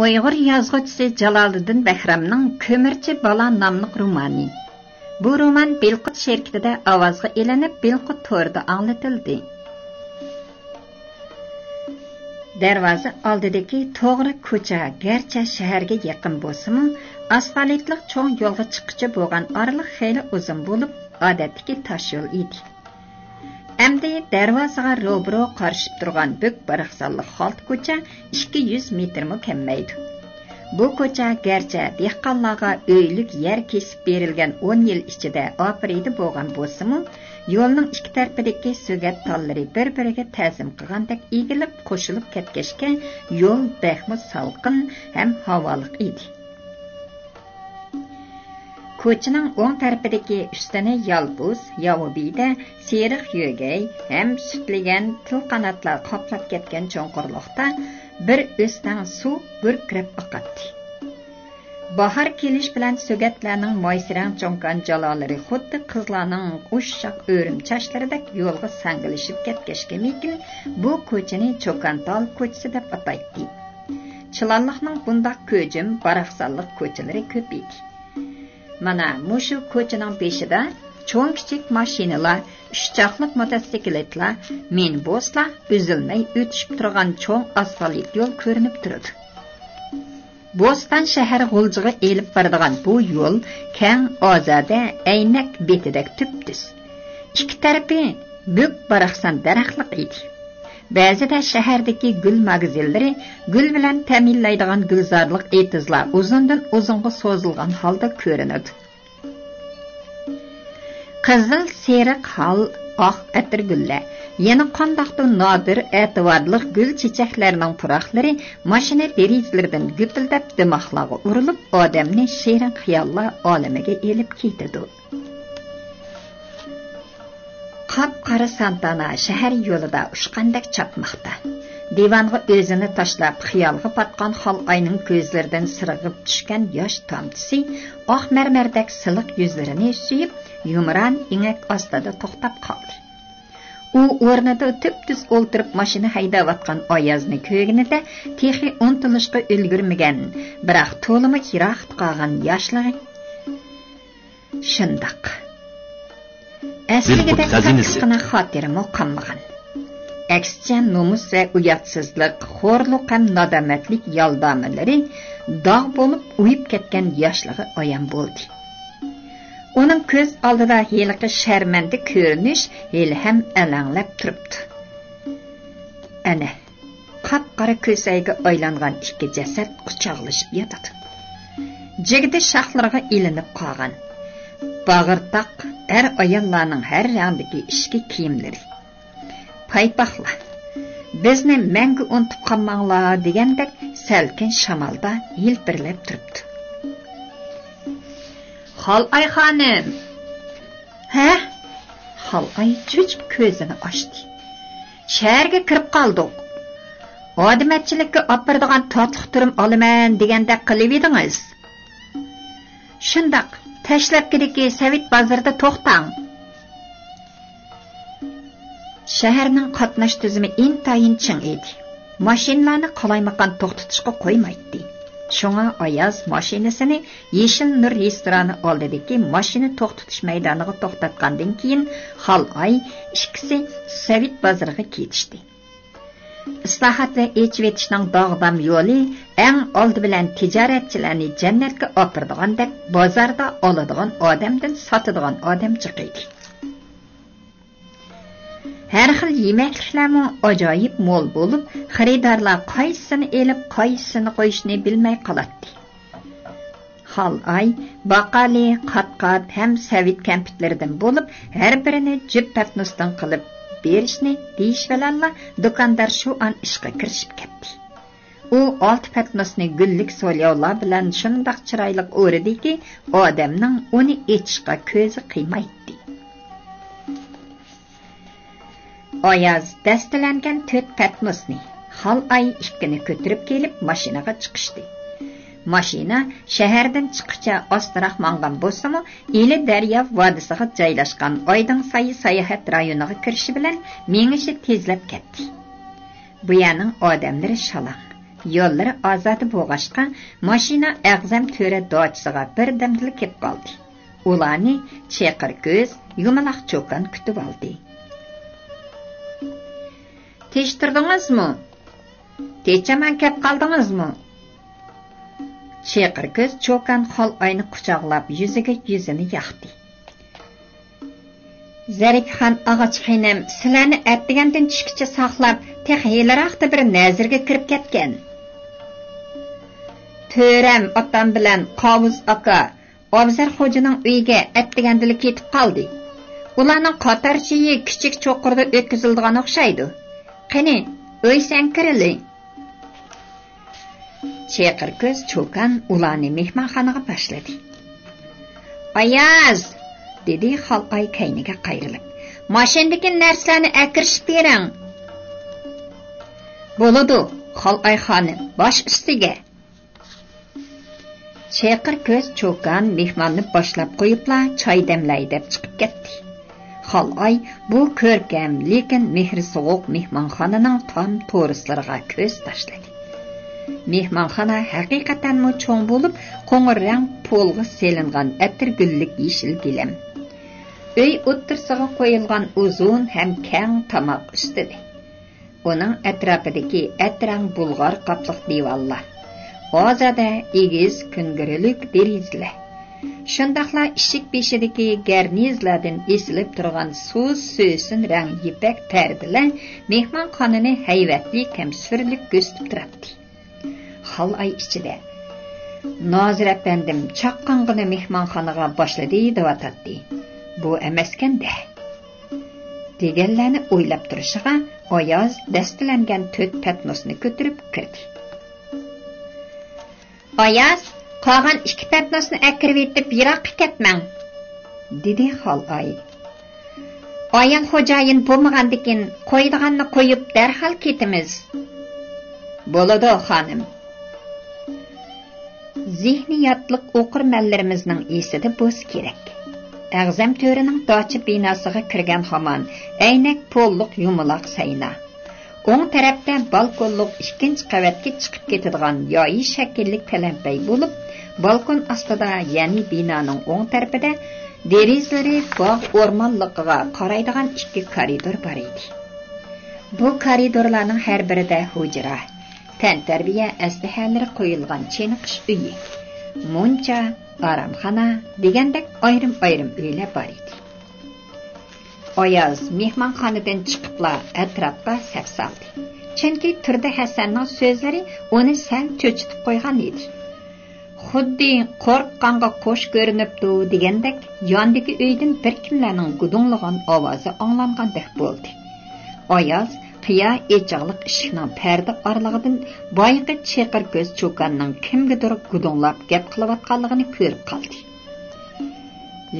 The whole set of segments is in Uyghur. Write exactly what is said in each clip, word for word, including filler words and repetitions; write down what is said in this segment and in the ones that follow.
ئۇيغۇر يازغۇچىسى جالالىدىن بەھرامنىڭ كۆمۈرچى بالا ناملىق رومانى. بۇ رومان بىلقۇت شىركىتىدە ئاۋازغا ئېلىنىپ، بىلقۇت تورىدا ئاڭلىتىلدى. دەرۋازا ئالدىدىكى توغرا كوچا گەرچە شەھەرگە يېقىن بولسىمۇ، ئاسفالتلىق چوڭ يولغا چىققىچە بولغان ئارىلىق خېلى ئۇزۇن بولۇپ، ئادەتتىكى تاش يول ئىدى. ئەمدى دەرۋازىغا روبىرو قارىشىپ تۇرغان بۈك باراقسانلىق خالتا كوچا ئىككى يۈز مېتىرمۇ كەممەيدۇ. بۇ كوچا گەرچە دېھقانلارغا ئۆيلۈك يەر كېسىپ بېرىلگەن ئون يىل ئىچىدە ئاپىرىدە بولغان بولسىمۇ، يولنىڭ ئىككى تەرىپىدىكى سۆگەت تاللىرى بىر-بىرىگە تەزىم قىلغاندەك ئېگىلىپ قوشۇلۇپ كەتكەچكە، يول بەكمۇ سالقىن ھەم ھاۋالىق ئىدى. كوچىنىڭ ئوڭ تەرىپىدىكى ئۈستىنى يالپۇز، ياۋا بىدە، سېرىق يۆگەي ھەم سۈتلىگەن تىل قاناتلار قاپلاپ كەتكەن چوڭقۇرلۇقتا بىر ئۆستەڭ سۇ گۈركىرەپ ئاقاتتى. باھار كېلىش بىلەن سۆگەتلەرنىڭ مايسىرەڭ چوڭقان جالالىرى خۇددى قىزلارنىڭ ئۇششاق ئۆرۈم چاچلىرىدەك يولغا ساڭگىلىشىپ كەتكەچكىمىكىن، بۇ كوچىنى چوكان تال كوچىسى دەپ ئاتايتتى. چىلانلىقنىڭ بۇنداق كۆجۈم، باراقسانلىق كوچىلىرى كۆپ ئىدى. مانا مۇشۇ كوچىنىڭ بېشىدا چوڭ-كىچىك ماشىنىلار، ئۈچ چاقلىق موتوسىكلىتلار، مىنىبۇسلار ئۈزۈلمەي ئۆتۈشۈپ تۇرغان چوڭ ئاسفالت يول كۆرۈنۈپ تۇرىدۇ. بوستان شەھەر غۇلجىغا ئېلىپ بارىدىغان بۇ يول كەڭ، ئازادە، ئەينەك بېتىدەك تۈپتۈز. ئىككى تەرىپى بۈك باراقسان دەرەخلىك ئىدى. بەزىدە شەھەردىكى گۈل ماگىزىنلىرى گۈل بىلەن تەمىنلەيدىغان گۈلزارلىق ئېتىزلار ئۇزۇندىن ئۇزۇنغا سوزۇلغان ھالدا كۆرۈنىدۇ. قىزىل، سېرىق، ھال، ئاق ئەتىرگۈللەر، يەنە قانداقتۇر نادىر، ئەتىۋارلىق گۈل چېچەكلەرنىڭ پۇراقلىرى ماشىنا دېرىزىلىرىدىن گۈپۈلدەپ دىماقلارغا ئۇرۇلۇپ، ئادەمنى شېرىن خىياللار ئالىمىگە ئېلىپ كېتىدۇ. قاپقارا سانتانا شەھەر يولىدا ئۇچقاندەك چاپماقتا. دىۋانغا ئۆزىنى تاشلاپ، خىيالغا پاتقان خالئاينىڭ كۆزلىرىدىن سىرغىپ چۈشكەن ياش تامچىسى ئاق مەرمەردەك سىلىق يۈزلىرىنى سۆيۈپ، يۇمران ئېڭەك ئاستىدا توختاپ قالدى. ئۇ ئورنىدا تۈپتۈز ئولتۇرۇپ ماشىنا ھەيدەۋاتقان ئايازنى كۆرگىنىدە، تېخى ئۇنتۇلۇشقا ئۈلگۈرمىگەن، بىراق تولىمۇ يىراقتا قالغان ياشلىقى شۇنداق. ئەسلىگىدەك بىلقۇت خەزىنىسى. تاتلىققىنا خاتىرىمۇ قالمىغان. ئەكسىچە، نومۇس ۋە ئۇياتسىزلىق، خورلۇق ھەم نادامەتلىك يالدامىلىرى داغ بولۇپ ئۇيۇپ كەتكەن ياشلىقى ئايان بولدى. ئۇنىڭ كۆز ئالدىدا ھېلىقى شەرمەندە كۆرۈنۈش ھېلىھەم ئەلەڭلەپ تۇرۇپتۇ. ئەنە، قاپقارا كۆسەيگە ئايلانغان ئىككى جەسەت قۇچاقلىشىپ ياتىدۇ. جىگدە شاخلىرىغا ئىلىنىپ قالغان باغرىتاق ئەر-ئاياللارنىڭ ھەر رەڭدىكى ئىچكى كىيىملىرى. پايپاقلار، «بىزنى مەڭگۈ ئۇنتۇپ قالماڭلار» دېگەندەك سەلكىن شامالدا ھىلپىرلەپ تۇرۇپتۇ. خالئاي خانىم! ھە؟ خالئاي چۆچۈپ كۆزىنى ئاچتى. شەھەرگە كىرىپ قالدۇق. ئادىمەتچىلىككە ئاپىرىدىغان تاتلىق تۈرۈم ئالىمەن دېگەندەك قىلىۋىدىڭىز. شۇنداق، تاشلەپكىدىكى سەۋىت بازىرىدا توختاڭ. شەھەرنىڭ قاتناش تۈزۈمى ئىنتايىن چىڭ ئىدى. ماشىنىلارنى قالايمىقان توختىتىشقا قويمايتتى. شۇڭا ئاياز ماشىنىسىنى يېشىل نۇر رېستورانى ئالدىدىكى ماشىنا توختىتىش مەيدانىغا توختاتقاندىن كېيىن، خالئاي ئىككىسى سەۋىت بازىرىغا كېتىشتى. ئىسلاھات ۋە ئېچىۋېتىشنىڭ داغدام يولى ئەڭ ئالدى بىلەن تىجارەتچىلەرنى جەننەتكە ئاپىرىدىغاندەك بازاردا ئالىدىغان ئادەمدىن ساتىدىغان ئادەم جىق ئىدى. ھەر خىل يېمەكلىكلەرمۇ ئاجايىپ مول بولۇپ، خېرىدارلار قايسىسىنى ئېلىپ، قايسىسىنى قويۇشنى بىلمەي قالاتتى. خالئاي، باقالى، قات-قات ھەم سەۋىت كەمپۈتلىرىدىن بولۇپ، ھەر بىرىنى جۈپ پەتنۇستىن قىلىپ بېرىشنى دېيىش بىلەنلا، دۇكاندار شۇ ئان ئىشقا كىرىشىپ كەتتى. ئۇ ئالتە پەتنۇسنى گۈللۈك سولياۋلار بىلەن شۇنداق چىرايلىق ئورىدىكى، ئادەمنىڭ ئۇنى ئېچىشقا كۆزى قىيمايتتى. ئاياز دەستىلەنگەن تۆت پەتنۇسنى، خالئاي ئىككىنى كۆتۈرۈپ كېلىپ ماشىنىغا چىقىشتى. ماشىنا شەھەردىن چىققىچە ئاستىراق ماڭغان بولسىمۇ، ئىلى دەريا ۋادىسىغا جايلاشقان ئايدىڭ سايى ساياھەت رايونىغا كىرىشى بىلەن مېڭىشى تېزلەپ كەتتى. بۇ يەرنىڭ ئادەملىرى شالاڭ، يوللىرى ئازادە بولغاچقا، ماشىنا ئەغزەم تۆرە داچىسىغا بىردەمدىلا كېلىپ قالدى. ئۇلارنى چېقىر كۆز، يۇمىلاق چوكان كۈتۈۋالدى. «تېشتىردىڭىزمۇ؟ تېچەمەن كەپ قالدىڭىزمۇ؟» چېقىر كۆز چوكان خالئاينى قۇچاقلاپ، يۈزىگە يۈزىنى ياقتى. «زەرىپىخان ئاغىچى خېنىم سىلەرنى ئەتىگەندىن چۈشكىچە ساقلاپ، تېخى ھېلىراقتا بىر نەزىرگە كىرىپ كەتكەن. تۆرەم ئاتام بىلەن قاۋۇز ئاكا ئابزەر خوجىنىڭ ئۆيىگە ئەتىگەندىلا كېتىپ قالدى. ئۇلارنىڭ قاتار چېيى كىچىك چوقۇردا ئۆتكۈزۈلىدىغان ئوخشايدۇ. قېنى، ئۆيسەن كىرىلى.» چېقىر كۆز چوكان ئۇلارنى مېھمانخانىغا باشلىدى. «ئاياز!» دېدى خالئاي كەينىگە قايرىلىپ. «ماشىنىدىكى نەرسىلەرنى ئەكىرىشىپ بېرىڭ.» «بولىدۇ، خالئاي خانىم، باش ئۈستىگە.» چېقىر كۆز چوكان مېھماننى باشلاپ قويۇپلا، چاي دەملەي دەپ چىقىپ كەتتى. خالئاي بۇ كۆركەم، لېكىن مېھرى سوغۇق مېھمانخانىنىڭ تام تورۇسلىرىغا كۆز تاشلىدى. مېھمانخانا ھەقىقەتەنمۇ چوڭ بولۇپ، قوڭۇر رەڭ پولغا سېلىنغان ئەتىرگۈللۈك يېشىل گىلەم. ئۆي ئوتتۇرىسىغا قويۇلغان ئۇزۇن ھەم كەڭ تاماق ئۈستىلى. ئۇنىڭ ئەتراپىدىكى ئەترەڭ بۇلغار قاپلىق دىۋاللار، ئازادە ئېگىز كۈنگىرىلىك دېرىزىلەر، شۇنداقلا ئىشىك بېشىدىكى گەرنىزلاردىن ئېسىلىپ تۇرغان سۇس سۆسۈن رەڭ يىپەك پەردىلەر مېھمانخانىنى ھەيۋەتلىك ھەم سۈرلۈك كۆرسىتىپ تۇراتتى. خالئاي ئىچىدە، «نازىر ئەپەندىم چاققانغىنا مېھمانخانىغا باشلىدى دەۋاتاتتى. بۇ ئەمەسكەن-دە.» دېگەنلەرنى ئويلاپ تۇرۇشىغا، ئاياز دەستىلەنگەن تۆت پەتنۇسنى كۆتۈرۈپ كىردى. «ئاياز، قالغان ئىككى پەتنۇسنى ئەكىرىۋېتىپ يىراققا كەتمەڭ.» دېدى خالئاي. «ئايال خوجايىن بولمىغاندىكىن، قويىدىغاننى قويۇپ دەرھال كېتىمىز.» «بولىدۇ، خانىم.» زېھنىياتلىقلىرىمىزنىڭ ئېسىدە بولسا كېرەك. ئەغزەم تۆرىنىڭ داچا بىناسىغا كىرگەن ھامان، ئەينەك پوللۇق يۇمىلاق سەينا. ئوڭ تەرەپتە بالكونلۇق ئىككىنچى قەۋەتكە چىقىپ كېتىدىغان يايى شەكىللىك پەلەمپەي بولۇپ، بالكون ئاستىدا، يەنى بىنانىڭ ئوڭ تەرىپىدە دېرىزىلىرى باغ ئورمانلىقىغا قارايدىغان ئىككى كارىدور بار ئىدى. بۇ كارىدورلارنىڭ ھەر بىرىدە ھۇجرا، تەنتەربىيە ئەسلىھەلىرى قويۇلغان چېنىقىش ئۆيى، مۇنچا، ئارامخانا دېگەندەك ئايرىم-ئايرىم ئۆيلەر بار ئىدى. ئاياز مېھمانخانىدىن چىقىپلا ئەتراپقا سەپ سالدى. چۈنكى تۇردى ھەسەننىڭ سۆزلىرى ئۇنى سەل چۆچۈتۈپ قويغان ئىدى. خۇددى قورققانغا قوش كۆرۈنۈپتۇ دېگەندەك، ياندىكى ئۆيدىن بىر كىملەرنىڭ گۇدۇڭلىغان ئاۋازى ئاڭلانغاندەك بولدى. ئاياز قىيا ئېچىقلىق ئىشىكنىڭ پەردە ئارىلىقىدىن بايىقى چېقىر كۆز چوكاننىڭ كىمگىدۇر گۇدۇڭلاپ گەپ قىلىۋاتقانلىقىنى كۆرۈپ قالدى.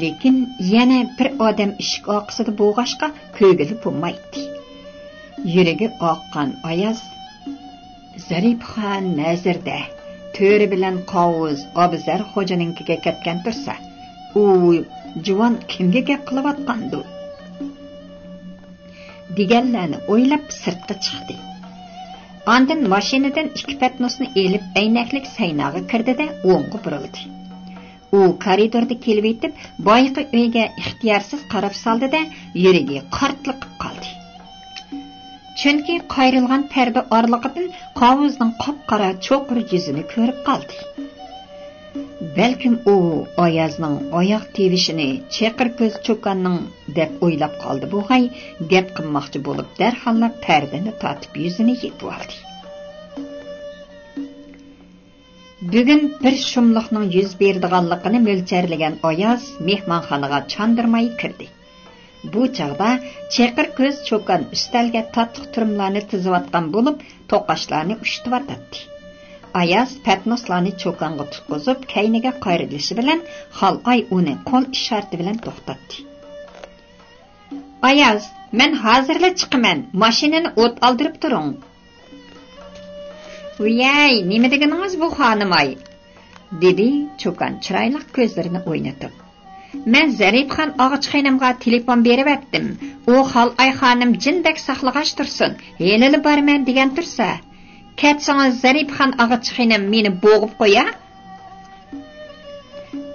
لېكىن يەنە بىر ئادەم ئىشىك ئارقىسىدا بولغاچقا، كۆرگىلى بولمايتتى. يۈرىكى ئاققان ئاياز، «زەرىپخان نەزىردە، تۆرە بىلەن قاۋۇز ئابزەر خوجىنىڭكىگە كەتكەن تۇرسا، ئۇ جۇۋان كىمگە گەپ قىلىۋاتقاندۇ؟» دېگەنلەرنى ئويلاپ سىرتقا چىقتى. ئاندىن ماشىنىدىن ئىككى پەتنۇسنى ئېلىپ، ئەينەكلىك سەيناغا كىردى-دە، ئوڭغا بۇرۇلدى. ئۇ كارىدوردا كېلىۋېتىپ، بايىقى ئۆيگە ئىختىيارسىز قاراپ سالدى-دە، يۈرىكى قارتلىقىپ قالدى. چۈنكى قايرىلغان پەردە ئارىلىقىدىن قاۋۇزنىڭ قاپقارا چوقۇر يۈزىنى كۆرۈپ قالدى. بەلكىم ئۇ ئايازنىڭ ئاياغ تىۋىشىنى چېقىر كۆز چوكاننىڭ دەپ ئويلاپ قالدى بوغاي، گەپ قىلماقچى بولۇپ دەرھاللا پەردىنى تارتىپ يۈزىنى يېپىۋالدى. بۈگۈن بىر شۇملۇقنىڭ يۈز بېرىدىغانلىقىنى مۆلچەرلىگەن ئاياز مېھمانخانىغا چاندۇرماي كىردى. بۇ چاغدا چېقىر كۆز چوكان ئۈستەلگە تاتلىق تۈرۈملەرنى تىزىۋاتقان بولۇپ، توقاچلارنى ئۇشتۇۋاتاتتى. ئاياز پەتنۇسلارنى چوكانغا تۇتقۇزۇپ، كەينىگە قايرىلىشى بىلەن خالئاي ئۇنى قول ئىشارىتى بىلەن توختاتتى. «ئاياز، مەن ھازىرلا چىقىمەن، ماشىنىنى ئوت ئالدۇرۇپ تۇرۇڭ.» «ۋىيەي، نېمە دېگىنىڭىز بۇ، خانىماي؟» دېدى چوكان چىرايلىق كۆزلىرىنى ئوينىتىپ. «مەن زەرىپخان ئاغىچى خېنىمغا تېلېفون بېرىۋەتتىم. ئۇ خالئاي خانىم جىندەك ساقلىغاچ تۇرسۇن، ھېلىلا بارىمەن دېگەن تۇرسا، كەتسىڭىز، زەرىپىخان ئاغىچى خېنىم مېنى بوغۇپ قويار.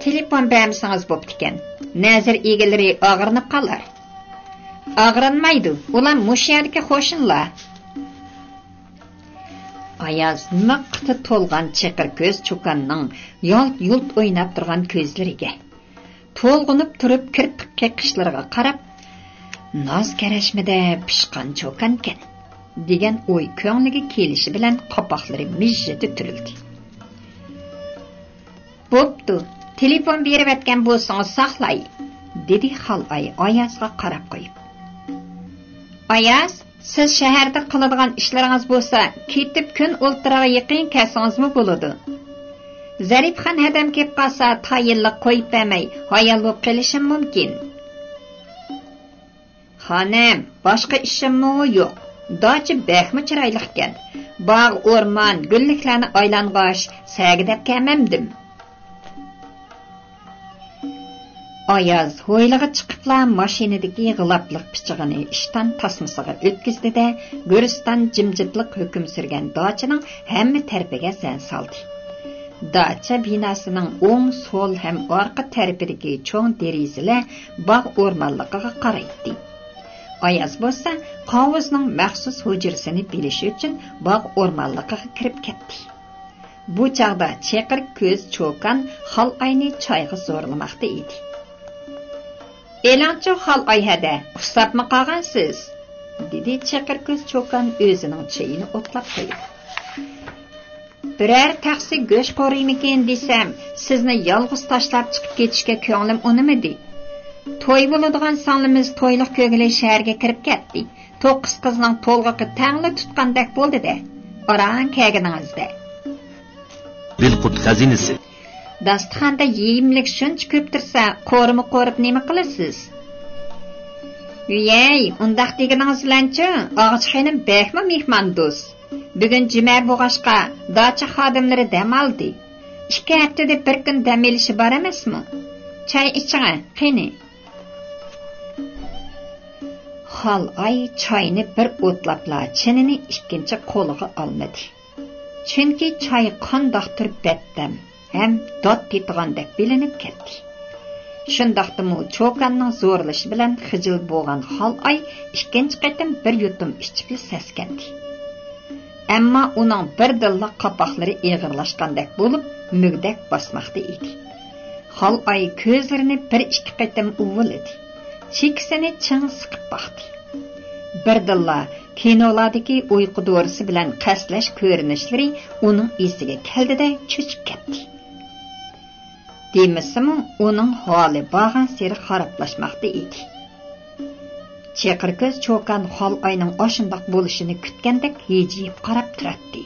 تېلېفون بەرمىسىڭىز بوپتىكەن. نەزىر ئىگىلىرى ئاغرىنىپ قالار. ئاغرىنمايدۇ، ئۇلار مۇشۇ يەردىكى قوشنىلار. ئاياز مىققىتى تولغان چېقىر كۆز چوكاننىڭ يالت-يۇلت ئويناپ تۇرغان كۆزلىرىگە، تولغىنىپ تۇرۇپ كىرپىك قېقىشلىرىغا قاراپ، ناز كەرەشمىدە پىشقان چوكانكەن، دېگەن ئوي كۆڭلىگە كېلىشى بىلەن قاپاقلىرى مىژژىدە تۈرۈلدى. بوپتۇ، تېلېفون بېرىۋەتكەن بولسىڭىز ساقلاي، دېدى خالئاي ئايازغا قاراپ قويۇپ. ئاياز، سىز شەھەردە قىلىدىغان ئىشلىرىڭىز بولسا، كېتىپ كۈن ئولتۇرىغا يېقىن كەلسىڭىزمۇ بولىدۇ. زەرىپخان ھەدەم كېلىپ قالسا، تايىنلىق قويۇپ بەرمەي، ھايال بولۇپ قېلىشىم مۇمكىن. خانىم، باشقا ئىشىممۇ يوق. داچا بەكمۇ چىرايلىقكەن. باغ، ئورمان، گۈللۈكلەرنى ئايلانغاچ، سەگىدەپ كەلمەمدىم. ئاياز ھويلىغا چىقىپلا ماشىنىدىكى غىلاپلىق پىچىقىنى ئىشتان تاسمىسىغا ئۆتكۈزدى-دە، گۈرىستان جىمجىتلىق ھۆكۈم سۈرگەن داچىنىڭ ھەممە تەرىپىگە زەن سالدى. داچا بىناسىنىڭ ئوڭ، سول ھەم ئارقا تەرىپىدىكى چوڭ دېرىزىلەر باغ ئورمانلىقىغا قارايتتى. ئاياز بولسا قاۋۇزنىڭ مەخسۇس ھۇجرىسىنى بىلىش ئۈچۈن باغ ئورمانلىقىغا كىرىپ كەتتى. بۇ چاغدا چېقىر كۆز چوكان خالئاينى چايغا زورلىماقتا ئىدى. ئېلىڭچۇ خالئاي ھەدە، ئۇسساپمۇ قالغانسىز؟ دېدى چېقىر كۆز چوكان ئۆزىنىڭ چېيىنى ئوتلاپ قويۇپ. بىرەر تەخسە گۆش قورۇيمىكىن دېسەم، سىزنى يالغۇز تاشلاپ چىقىپ كېتىشكە كۆڭلۈم ئۇنىمىدى. توي بولىدىغان سىڭلىمىز تويلۇق كۆرگىلى شەھەرگە كىرىپ كەتتى. توققۇز قىزنىڭ تولغىقى تەڭلا تۇتقاندەك بولدى-دە. ئاران كەلگىنىڭىزدە. دىلقۇت خەزىنىسى. داستىخاندا يېيىملىك شۇنچە كۆپ تۇرسا، قورۇما قورۇپ نېمە قىلىسىز؟ ۋىيەي، ئۇنداق دېگىنىڭىز بىلەنچۇ، ئاغىچى خېنىم بەكمۇ مېھماندوست. بۈگۈن جۈمە بولغاچقا، داچا خادىملىرى دەم ئالدى. ئىككى ھەپتىدە بىر كۈن دەم ئېلىشى بار ئەمەسمۇ؟ چاي ئىچىڭە، قېنى. خالئاي چاينى بىر ئوتلاپلا، چىنىنى ئىككىنچى قولىغا ئالمىدى. چۈنكى چاي قانداقتۇر بەتتەم ھەم دات تېتىغاندەك بىلىنىپ كەتتى. شۇنداقتىمۇ چوكاننىڭ زورلىشى بىلەن خىجىل بولغان خالئاي ئىككىنچى قېتىم بىر يۇتۇم ئىچىپلا سەسكەندى. ئەمما ئۇنىڭ بىردىنلا قاپاقلىرى ئېغىرلاشقاندەك بولۇپ، مۈگدەك باسماقتا ئىدى. خالئاي كۆزلىرىنى بىر ئىككى قېتىم ئۇۋىلىدى. چېكىسىنى چىڭ سىقىپ باقتى. بىردىنلا كىنولاردىكى ئۇيقۇ دورىسى بىلەن قەستلەش كۆرۈنۈشلىرى ئۇنىڭ ئېسىگە كەلدى-دە، چۆچۈپ كەتتى. دېمىسىمۇ، ئۇنىڭ ھالى بارغانسېرى خارابلاشماقتا ئىدى. چېقىر كۆز چوكان خالئاينىڭ ئاشۇنداق بولۇشىنى كۈتكەندەك ھىجىيىپ قاراپ تۇراتتى.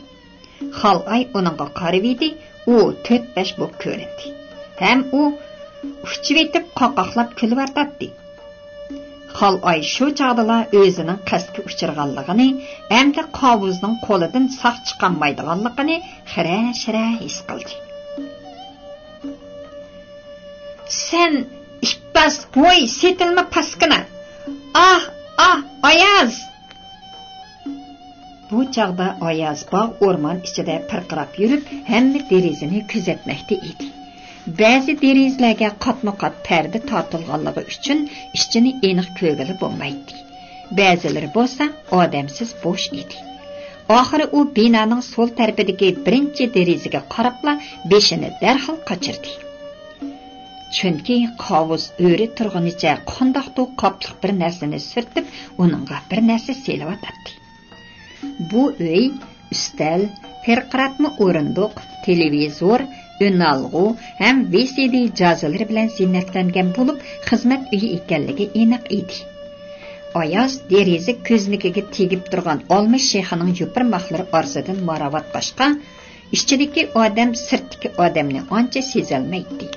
خالئاي ئۇنىڭغا قارىۋىدى، ئۇ تۆت-بەش بولۇپ كۆرۈندى. ھەم ئۇ ئۇچۇۋېتىپ قاقاقلاپ كۈلۈۋاتاتتى. خالئاي شۇ چاغدىلا ئۆزىنىڭ قەستكە ئۇچرىغانلىقىنى، ئەمدى قاۋۇزنىڭ قولىدىن ساق چىقالمايدىغانلىقىنى خىرە-شىرە ھېس قىلدى. سەن ئىپپاس، ۋوي، سېتىلما پاسكىنا! ئاھ، ئاھ، ئاياز! بۇ چاغدا ئاياز باغ ئورمان ئىچىدە پىرقىراپ يۈرۈپ، ھەممە دېرىزىنى كۆزەتمەكتە ئىدى. بەزى دېرىزىلەرگە قاتمۇ قات پەردە تارتىلغانلىقى ئۈچۈن ئىچىنى ئېنىق كۆرگىلى بولمايتتى. بەزىلىرى بولسا ئادەمسىز بوش ئىدى. ئاخىرى ئۇ بىنانىڭ سول تەرىپىدىكى بىرىنچى دېرىزىگە قاراپلا بېشىنى دەرھال قاچۇردى. چۈنكى قاۋۇز ئۆرە تۇرغىنىچە قانداقتۇ قاپلىق بىر نەرسىنى سۈرتۈپ، ئۇنىڭغا بىر نەرسە سېلىۋاتاتتى. بۇ ئۆي ئۈستەل، پىرقىراتما ئورۇندۇق، تېلېۋىزور، ئۈنئالغۇ ھەم ۋى سى دى جازىلىرى بىلەن زىننەتلەنگەن بولۇپ، خىزمەت ئۆيى ئىكەنلىكى ئېنىق ئىدى. ئاياز دېرىزە كۆزنىكىگە تېگىپ تۇرغان ئالما شېخىنىڭ يوپۇرماقلىرى ئارىسىدىن ماراۋاتقاچقا، ئىچىدىكى ئادەم سىرتتىكى ئادەمنى ئانچە سېزەلمەيتتى.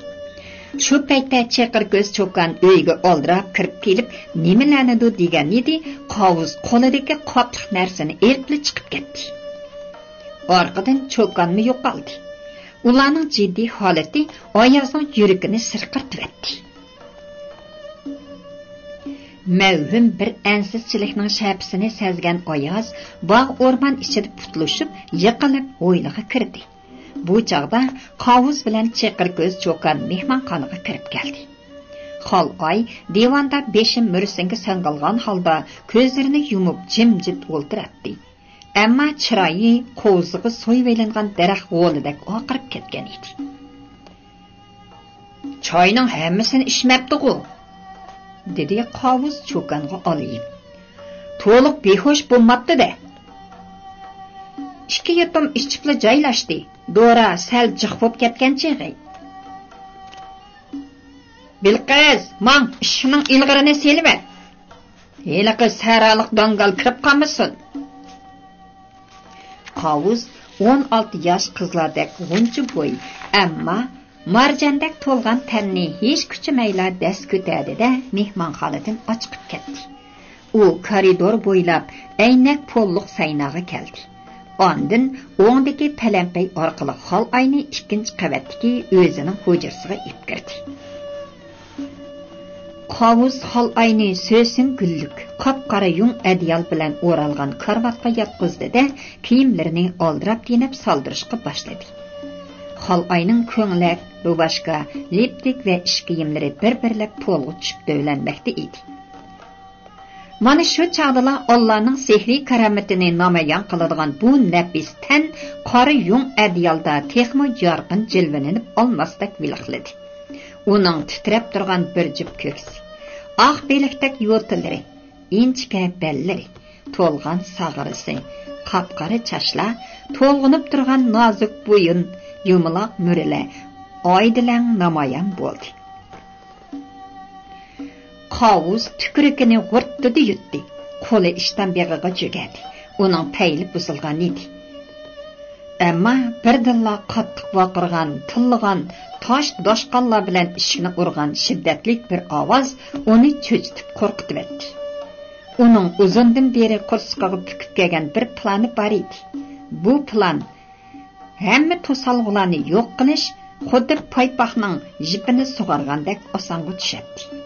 شۇ پەيتتە چېقىر كۆز چوكان ئۆيگە ئالدىراپ كىرىپ كېلىپ، نېمىلەرنىدۇ دېگەن ئىدى، قاۋۇز قولىدىكى قاپلىق نەرسىنى ئېلىپلا چىقىپ كەتتى. ئارقىدىن چوكانمۇ يوقالدى. ئۇلارنىڭ جىددىي ھالىتى ئايازنىڭ يۈرىكىنى سىرقىرىتىۋەتتى. مەۋھۇم بىر ئەنسىزچىلىكنىڭ شەپىسىنى سەزگەن ئاياز باغ-ئورمان ئىچىدە پۇتلىشىپ، يىقىلىپ ھويلىغا كىردى. بۇ چاغدا قاۋۇز بىلەن چېقىر كۆز چوكان مېھمانخانىغا كىرىپ كەلدى. خالئاي دىۋاندا بېشى مۈرىسىڭگە سىڭغىلغان ھالدا كۆزلىرىنى يۇمۇپ جىمجىت ئولتۇراتتى. ئەمما چىرايى قوۋزىغا سويۇۋېلىنغان دەرەخ غولىدەك ئاقىرىپ كەتكەن ئىدى. «چاينىڭ ھەممىسىنى ئىچمەپتىغۇ؟» دېدى قاۋۇز چوكانغا ئالىيىپ. «تولۇق بىھوش بولماپتۇ-دە.» «ئىككى يۇتۇم ئىچىپلا جايلاشتى. دورا سەل جىق بولۇپ كەتكەن چېغى.» «بېلىققىز، ماڭ، ئىشىكنىڭ ئىلغىرىنى سېلىۋەت. ھېلىقى سەھرالىق داڭگال كىرىپ قالمىسۇن.» قاۋۇز ئون ئالتە ياش قىزلاردەك غۇنچە بوي، ئەمما مارجاندەك تولغان تەننى ھېچ كۈچىمەيلا دەس كۆتەردى-دە، مېھمانخانىدىن ئاچىقىپ كەتتى. ئۇ كارىدور بويلاپ ئەينەك پوللۇق سەيناغا كەلدى. ئاندىن ئوڭدىكى پەلەمپەي ئارقىلىق خالئاينى ئىككىنچى قەۋەتتىكى ئۆزىنىڭ ھۇجرىسىغا ئېلىپ كىردى. قاۋۇز خالئاينى سۆسۈن گۈللۈك، قاپقارا يۇڭ ئەدىيال بىلەن ئورالغان كارىۋاتقا ياتقۇزدى-دە، كىيىملىرىنى ئالدىراپ يېنىپ سالدۇرۇشقا باشلىدى. خالئاينىڭ كۆڭلەك، روباشكا، لىپتىك ۋە ئىش كىيىملىرى بىر-بىرلەپ پولغا چۈشۈپ دۆۋىلەنمەكتە ئىدى. مانا شۇ چاغدىلا ئاللانىڭ سېھرىي كارامىتىنى نامايان قىلىدىغان بۇ نەپىس تەن قارا يۇڭ ئەدىيالدا تېخىمۇ يارقىن جىلۋىلىنىپ ئالماستەك ۋىلىقلىدى. ئۇنىڭ تىترەپ تۇرغان بىر جۈپ كۆكسى، ئاق بېلىكتەك يوتىلىرى، ئىنچىكە بەللىرى، تولغان ساغرىسى، قاپقارا چاچلار، تولغىنىپ تۇرغان نازۇك بويۇن، يۇمىلاق مۈرىلەر ئايدىلەڭ نامايان بولدى. قاۋۇز تۈكرۈكىنى غۇرتتىدە يۇتتى. قولى ئىشتان بېغىغا جۆگەدى. ئۇنىڭ پەيلى بۇزۇلغان ئىدى. ئەمما بىردىنلا قاتتىق ۋارقىرىغان، تىللىغان، تاش دوشقانلار بىلەن ئىشىكنى ئۇرغان شىددەتلىك بىر ئاۋاز ئۇنى چۆچۈتۈپ قورقۇتۇۋەتتى. ئۇنىڭ ئۇزۇندىن بېرى قورسىقىغا پۈكۈپ كەلگەن بىر پىلانى بار ئىدى. بۇ پىلان ھەممە توسالغۇلارنى يوق قىلىش خۇددى پايپاقنىڭ يىپىنى سۇغارغاندەك ئاسانغا چۈشەتتى.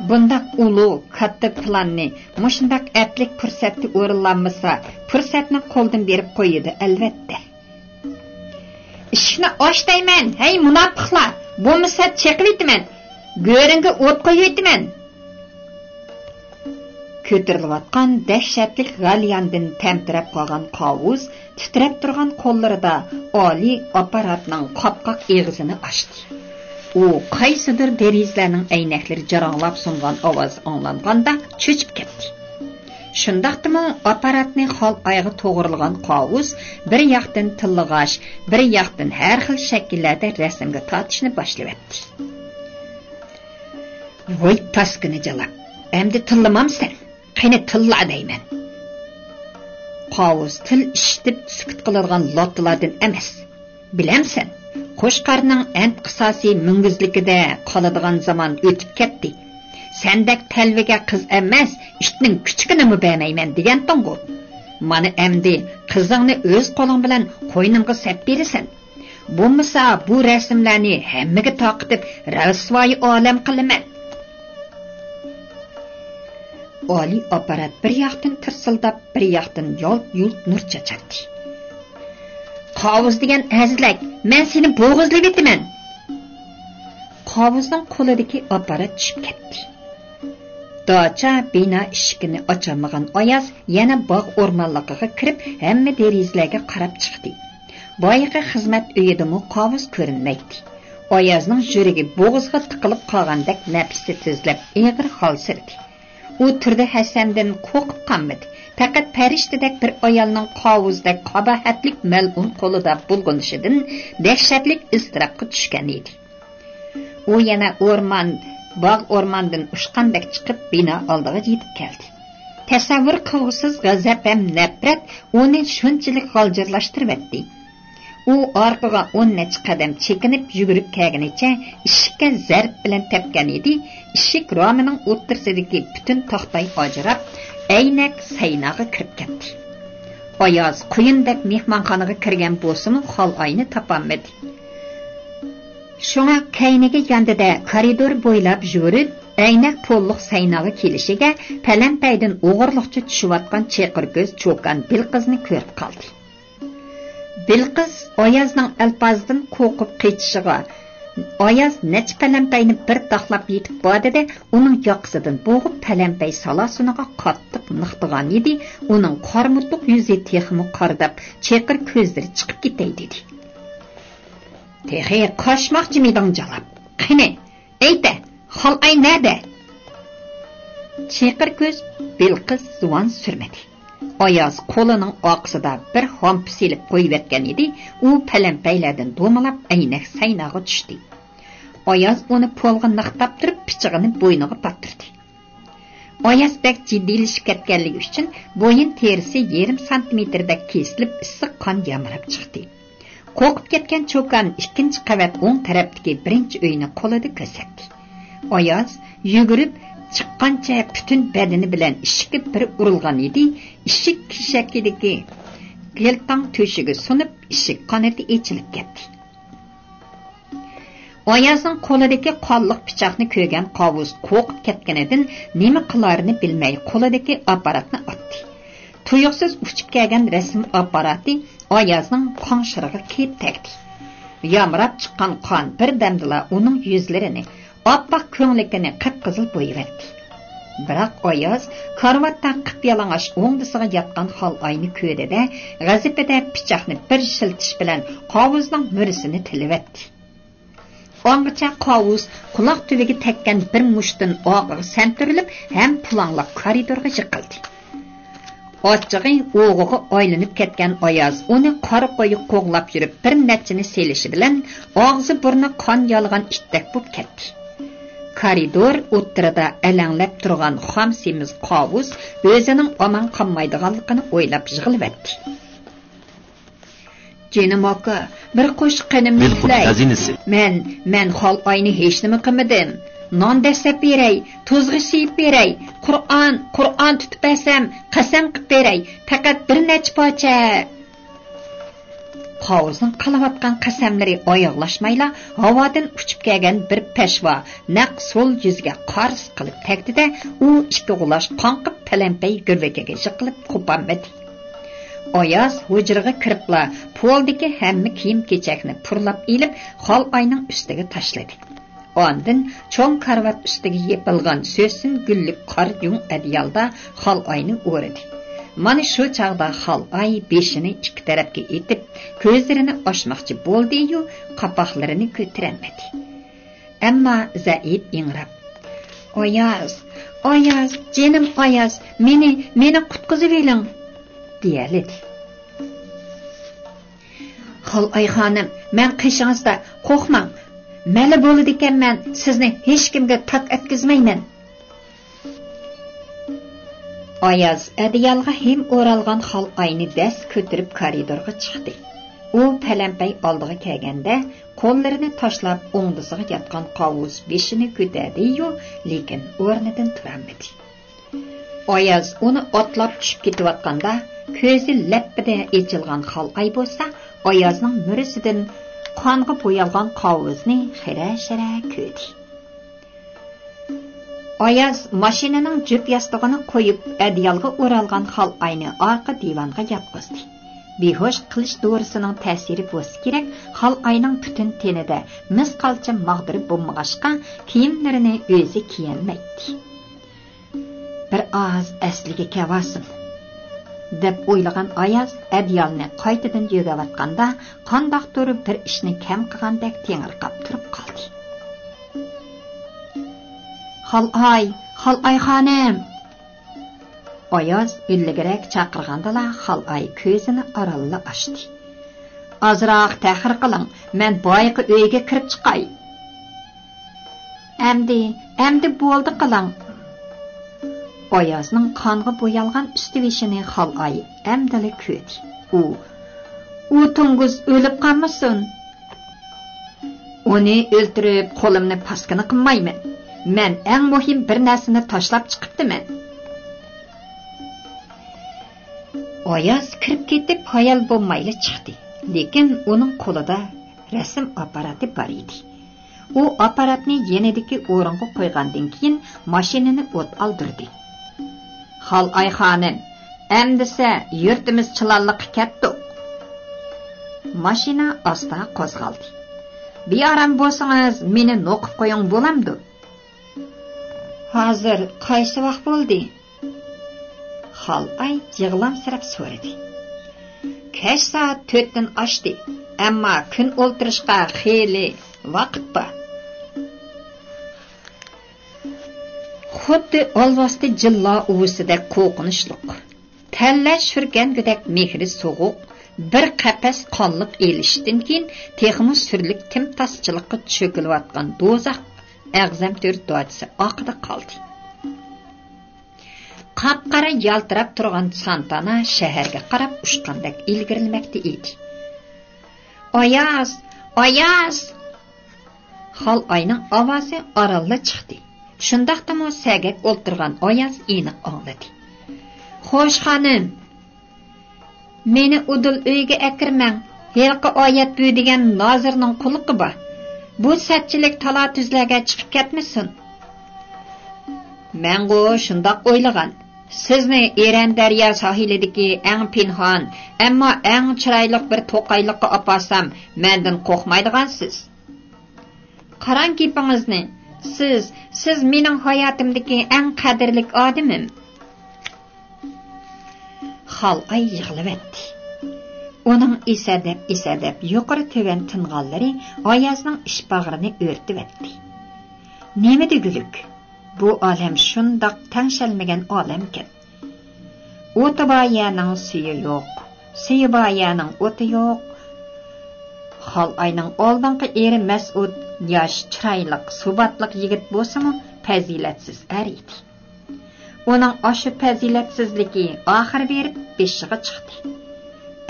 بۇنداق ئۇلۇغ، كاتتا پىلاننى مۇشۇنداق ئەپلىك پۇرسەتتە ئورۇنلانمىسا، پۇرسەتنى قولدىن بېرىپ قويىدۇ، ئەلۋەتتە. «ئىشىكنى ئاچ دەيمەن، ھەي مۇناپىقلار! بولمىسا چېقىۋېتىمەن، گۆرۈڭگە ئوت قويۇۋېتىمەن!» كۆتۈرۈلۈۋاتقان دەھشەتلىك غەلياندىن تەمتىرەپ قالغان قاۋۇز تىترەپ تۇرغان قوللىرىدا ئالىي ئاپپاراتنىڭ قاپقاق ئېغىزىنى ئاچتى. ئۇ قايسىدۇر دېرىزىلەرنىڭ ئەينەكلىرى جاراڭلاپ سۇنغان ئاۋاز ئاڭلانغاندا چۆچۈپ كەتتى. شۇنداقتىمۇ ئاپپاراتنى خالئايغا توغرىلىغان قاۋۇز بىر ياقتىن تىللىغاچ، بىر ياقتىن ھەر خىل شەكىللەردە رەسىمگە تارتىشنى باشلىۋەتتى. ۋاي پاسكىنا جالاپ، ئەمدى تىللىمامسەن؟ قېنى تىللا دەيمەن. قاۋۇز تىل ئىششىتىپ سۈكۈت قىلىدىغان لاتتىلاردىن ئەمەس. بىلەمسەن، قوچقارنىڭ ئەنت قىساسى مۈڭگۈزلۈكىدە قالىدىغان زامان ئۆتۈپ كەتتى. سەندەك تەلۋىگە قىز ئەمەس، ئىتنىڭ كۈچۈكىنىمۇ بەرمەيمەن دېگەنتىڭغۇ. مانا ئەمدى قىزىڭنى ئۆز قولۇڭ بىلەن قوينۇمغا سەپ بېرىسەن. بولمىسا بۇ رەسىملەرنى ھەممىگە تارقىتىپ رەسۋايى ئالەم قىلىمەن. ئالىي ئاپپارات بىر ياقتىن تىرسىلداپ، بىر ياقتىن يالت-يۇلت نۇر چاچاتتى. قاۋۇز دېگەن ئەزىزلەك، مەن سېنى بوغۇزلىۋېتىمەن! قاۋۇزنىڭ قولىدىكى ئاپپارات چۈشۈپ كەتتى. داچا بىنا ئىشىكىنى ئاچالمىغان ئاياز يەنە باغ ئورمانلىقىغا كىرىپ، ھەممە دېرىزىلەرگە قاراپ چىقتى. بايىقى خىزمەت ئۆيىدىمۇ قاۋۇز كۆرۈنمەيتتى. ئايازنىڭ يۈرىكى بوغۇزىغا تىقىلىپ قالغاندەك نەپىسى تېزلەپ ئېغىر ھالسىرىدى. ئۇ تۇردى ھەسەندىن قورقۇپ قالمىدى. پەقەت پەرىشتىدەك بىر ئايالنىڭ قاۋۇزدەك قاباھەتلىك مەلئۇن قولىدا بۇلغىنىشىدىن دەھشەتلىك ئىزتىراپقا چۈشكەن ئىدى. ئۇ يەنە ئورمان، باغ ئورماندىن ئۇچقاندەك چىقىپ، بىنا ئالدىغا يېتىپ كەلدى. تەسەۋۋۇر قىلغۇسىز غەزەپ ھەم نەپرەت ئۇنى شۇنچىلىك غالجىرلاشتۇرۇۋەتتى. ئۇ ئارقىغا ئون نەچچە قەدەم چېكىنىپ يۈگۈرۈپ كەلگىنىچە ئىشىككە زەرب بىلەن تەپكەن ئىدى، ئىشىك رامىنىڭ ئوتتۇرىسىدىكى پۈتۈن تاختاي ئاجراپ، ئەينەك سەيناغا كىرىپ كەتتى. ئاياز قۇيۇندەك مېھمانخانىغا كىرگەن بولسىمۇ، خالئاينى تاپالمىدى. شۇڭا كەينىگە ياندى-دە، كارىدور بويلاپ يۈگۈرۈپ، ئەينەك پوللۇق سەيناغا كېلىشىگە پەلەمپەيدىن ئوغرىلىقچە چۈشۈۋاتقان چېقىر كۆز چوكان بېلىقىزنى كۆرۈپ قالدى. بېلىقىز ئايازنىڭ ئەلپازىدىن قورقۇپ قېچىشىغا، ئاياز نەچچە پەلەمپەينى بىر تاقلاپ يېتىپ باردى-دە، ئۇنىڭ ياقىسىدىن بوغۇپ، پەلەمپەي سالاسۇنىغا قاتتىق نىقتىغان ئىدى، ئۇنىڭ قارىمۇتۇق يۈزى تېخىمۇ قارىداپ، چېقىر كۆزلىرى چىقىپ كېتەي دېدى. تېخى قاچماقچىمىدىڭ جالاپ؟ قېنى، ئېيتە، خالئاي نەدە؟ چېقىر كۆز بېلىقىز زۇۋان سۈرمىدى. ئاياز قولىنىڭ ئارقىسىدا بىر ھامپا سېلىپ قويۇۋەتكەن ئىدى، ئۇ پەلەمپەيلەردىن دومىلاپ ئەينەك سەيناغا چۈشتى. ئاياز ئۇنى پولغا نىقتاپ تۇرۇپ، پىچىقىنى بوينىغا پاتتۇردى. ئاياز بەك جىددىيلىشىپ كەتكەنلىكى ئۈچۈن بويۇن تېرىسى يېرىم سانتىمېتىردەك كېسىلىپ، ئىسسىق قان يامراپ چىقتى. قورقۇپ كەتكەن چوكان ئىككىنچى قەۋەت ئوڭ تەرەپتىكى بىرىنچى ئۆينى قولىدا كۆرسەتتى. ئاياز يۈگۈرۈپ چىققانچە پۈتۈن بەدىنى بىلەن ئىشىككە بىر ئۇرۇلغان ئىدى، ئىشىك كېشەكىدىكى گىلتاڭ تۆشۈكى سۇنۇپ، ئىشىك قانىتى ئېچىلىپ كەتتى. ئايازنىڭ قولىدىكى قانلىق پىچاقنى كۆرگەن قاۋۇس قورقۇپ كەتكىنىدىن نېمە قىلارىنى بىلمەي قولىدىكى ئاپپاراتنى ئاتتى. تۇيۇقسىز ئۇچۇپ كەلگەن رەسىم ئاپپاراتى ئايازنىڭ قاڭشىرىغا كېلىپ تەگدى. يامراپ چىققان قان بىردەمدىلا ئۇنىڭ يۈزلىرىنى، ئاپئاق كۆڭلىكىنى قىپقىزىل بويىۋەتتى. بىراق ئاياز كارىۋاتتا قىپيالىڭاچ ئوڭدىسىغا ياتقان خالئاينى كۆردى-دە، غەزىپىدە پىچاقنى بىر شىلتىش بىلەن قاۋۇسنىڭ مۈرىسىنى تىلىۋەتتى. ئاڭغىچە قاۋۇس قۇلاق تۈۋىگە تەگكەن بىر مۇشتتىن ئارقىغا سەنتۈرۈلۈپ، ھەم پۇلاڭلاپ كارىدورغا يىقىلدى. ئاچچىقى ئوغىغا ئايلىنىپ كەتكەن ئاياز ئۇنى قارا قويۇق قوغلاپ يۈرۈپ، بىر نەچچىنى سېلىشى بىلەن ئاغزى بۇرنى قان يالىغان ئىتتەك بوپ كەتتى. كارىدور ئوتتۇرىدا ئەلەڭلەپ تۇرغان خام سېمىز قاۋۇس ئۆزىنىڭ ئامان قالمايدىغانلىقىنى ئويلاپ يىغلىۋەتتى. جېنىم ئاكا، بىر قوشۇق قېنىمنى بىلپۇل ئىكلەي. خەزىنىسى. مەن، مەن خالئاينى ھېچنېمە قىلمىدىم. نان دەسسەپ بېرەي، تۇزغا سىيىپ بېرەي، قۇرئان، قۇرئان تۇتۇپ بەرسەم، قەسەم قىلىپ بېرەي، پەقەت بىر نەچچە پارچە. قاۋۇزنىڭ قىلىۋاتقان قەسەملىرى ئاياغلاشمايلا، ھاۋادىن ئۇچۇپ كەلگەن بىر پەشۋا نەق سول يۈزىگە قارس قىلىپ تەگدى-دە، ئۇ ئىككى غۇلاچ قاڭقىپ پەلەمپەي گىرۋىكىگە يىقىلىپ قوپالمىدى. ئاياز ھۇجرىغا كىرىپلا پولدىكى ھەممە كىيىم-كېچەكنى پۇرلاپ ئېلىپ، خالئاينىڭ ئۈستىگە تاشلىدى. ئاندىن چوڭ كارىۋات ئۈستىگە يېپىلغان سۆسۈن گۈللۈك قارا يۇڭ ئەدىيالدا خالئاينى ئورىدى. مانا شۇ چاغدا خالئاي بېشىنى ئىككى تەرەپكە ئېتىپ، كۆزلىرىنى ئاچماقچى بولدى-يۇ، قاپاقلىرىنى كۆتۈرەلمىدى. ئەمما زەئىپ ئىڭراپ، «ئاياز، ئاياز، جېنىم ئاياز، مېنى، مېنى قۇتقۇزۇۋېلىڭ!» دېيەلىدى. «خالئاي خانىم، مەن قېشىڭىزدا، قورقماڭ. مەنلا بولىدىكەنمەن، سىزنى ھېچكىمگە تاك ئەتكۈزمەيمەن.» ئاياز ئەدىيالغا ھىم ئورالغان خالئاينى دەس كۆتۈرۈپ كارىدورغا چىقتى. ئۇ پەلەمپەي ئالدىغا كەلگەندە، قوللىرىنى تاشلاپ ئوڭدىسىغا ياتقان قاۋۇس بېشىنى كۆتەردى-يۇ، لېكىن ئورنىدىن تۇرالمىدى. ئاياز ئۇنى ئاتلاپ چۈشۈپ كېتىۋاتقاندا، كۆزى لەپپىدە ئېچىلغان خالئاي بولسا ئايازنىڭ مۈرىسىدىن قانغا بويالغان قاۋۇزنى خىرە-شىرە كۆردى. ئاياز ماشىنىنىڭ جۈپ ياستۇقىنى قويۇپ، ئەدىيالغا ئورالغان خالئاينى ئارقا دىۋانغا ياتقۇزدى. بىھوش قىلىش دورىسىنىڭ تەسىرى بولسا كېرەك، خالئاينىڭ پۈتۈن تېنىدە مىسقالچە ماغدۇرى بولمىغاچقا، كىيىملىرىنى ئۆزى كىيەلمەيتتى. «بىر ئاز ئەسلىگە كەۋالسۇن» دەپ ئويلىغان ئاياز ئەدىيالنى قايتىدىن يۆگەۋاتقاندا، قانداقتۇر بىر ئىشنى كەم قىلغاندەك تېڭىرقاپ تۇرۇپ قالدى. «خالئاي، خالئاي خانىم!» ئاياز ئۈنلۈكرەك چاقىرغاندىلا، خالئاي كۆزىنى ئارانلا ئاچتى. «ئازراق تەخىر قىلىڭ، مەن بايىقى ئۆيگە كىرىپ چىقاي.» «ئەمدى، ئەمدى بولدى قىلىڭ.» ئايازنىڭ قانغا بويالغان ئۈستى بېشىنى خالئاي ئەمدىلا كۆردى. ئۇ، «ئۇ توڭگۇز ئۆلۈپ قالمىسۇن!» «ئۇنى ئۆلتۈرۈپ، قولۇمنى پاسكىنا قىلمايمەن. مەن ئەڭ مۇھىم بىر نەرسىنى تاشلاپ چىقىپتىمەن.» ئاياز كىرىپ كېتىپ، ھايال بولمايلا چىقتى. لېكىن ئۇنىڭ قولىدا رەسىم ئاپپاراتى بار ئىدى. ئۇ ئاپپاراتنى يېنىدىكى ئورۇنغا قويغاندىن كېيىن، ماشىنىنى ئوت ئالدۇردى. خالئاي خانىم، ئەمدىسە يۇرتىمىز چىلانلىققا كەتتۇق. ماشىنا ئاستا قوزغالدى. بىئارام بولسىڭىز، مېنى نوقۇپ قويۇڭ، بولامدۇ؟ ھازىر قايسى ۋاق بولدى؟ خالئاي يىغلامسىراپ سورىدى. كەچ سائەت تۆتتىن ئاشتى، ئەمما كۈن ئولتۇرۇشقا خېلى ۋاقىت بار. خۇددى ئالۋاستى جىللا ئۇۋىسىدەك قورقۇنچلۇق، تەللە شۈرگەنگۈدەك مېھرى سوغۇق، بىر قەپەس قانلىق ئېلىشىشتىن كېيىن تېخىمۇ سۈرلۈك تىمتاسچىلىققا چۆكۈلۈۋاتقان دوزاخ ئەغزەم تۆر داچىسى ئارقىدا قالدى. قاپقارا يالتىراپ تۇرغان سانتانا شەھەرگە قاراپ ئۇچقاندەك ئىلگىرىلىمەكتە ئىدى. ئاياز! ئاياز! خالئاينىڭ ئاۋازى ئارانلا چىقتى. شۇنداقتىمۇ سەگەك ئولتۇرغان ئاياز ئېنىق ئاڭلىدى. خوش خانىم! مېنى ئۇدۇل ئۆيگە ئەكىرمەڭ. ھېلىقى ئايەت بۈ دېگەن نازىرنىڭ قۇلىقى بار. بۇ سەتچىلىك تالا-تۈزلەرگە چىقىپ كەتمىسۇن. مەنغۇ شۇنداق ئويلىغان. سىزنى ئېرەن دەريا ساھىلىدىكى ئەڭ پىنھان، ئەمما ئەڭ چىرايلىق بىر توقايلىققا ئاپارسام، مەندىن قورقمايدىغانسىز. قاراڭ گېپىڭىزنى. سىز، سىز مېنىڭ ھاياتىمدىكى ئەڭ قەدىرلىك ئادىمىم. خالئاي يىغلىۋەتتى. ئۇنىڭ ئېسەدەپ-ئېسەدەپ يۇقىرى-تۆۋەن تىنغانلىرى ئايازنىڭ ئىچ باغرىنى ئۆرتىۋەتتى. نېمە دېگۈلۈك؟ بۇ ئالەم شۇنداق تەڭشەلمىگەن ئالەمكەن. ئوتى بار يەرنىڭ سۈيى يوق، سۈيى بار يەرنىڭ ئوتى يوق. خالئاينىڭ ئالدىنقى ئېرى مەسئۇد ياش، چىرايلىق، سۇباتلىق يىگىت بولسىمۇ، پەزىلەتسىز ئەر ئىدى. ئۇنىڭ ئاشۇ پەزىلەتسىزلىكى ئاخىر بېرىپ بېشىغا چىقتى.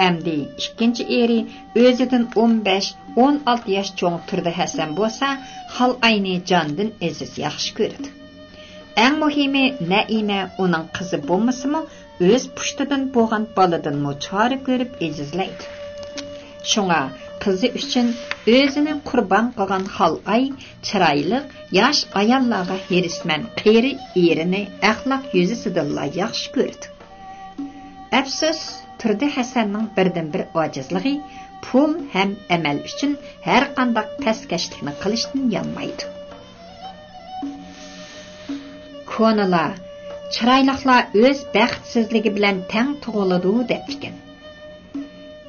ئەمدى ئىككىنچى ئېرى ئۆزىدىن ئون بەش، ئون ئالتە ياش چوڭ تۇردى ھەسەن بولسا، خالئاينى جاندىن ئەزىز ياخشى كۆرىدۇ. ئەڭ مۇھىمى، نەئىمە ئۇنىڭ قىزى بولمىسىمۇ، ئۆز پۇشتىدىن بولغان بالىدىنمۇ چارە كۆرۈپ ئېزىزلەيدۇ. شۇڭا قىزى ئۈچۈن ئۆزىنى قۇربان قىلغان خالئاي چىرايلىق ياش ئاياللارغا ھېرىسمەن قېرى ئېرىنى ئەخلاق يۈزىسىدىنلا ياخشى كۆرىدۇ. ئەپسۇس، تۇردى ھەسەننىڭ بىردىنبىر ئاجىزلىقى پۇل ھەم ئەمەل ئۈچۈن ھەرقانداق پەسكەشلىكنى قىلىشتىن يانمايدۇ. كونىلار، چىرايلىقلار ئۆز بەختسىزلىكى بىلەن تەڭ تۇغۇلىدۇ، دەپتىكەن.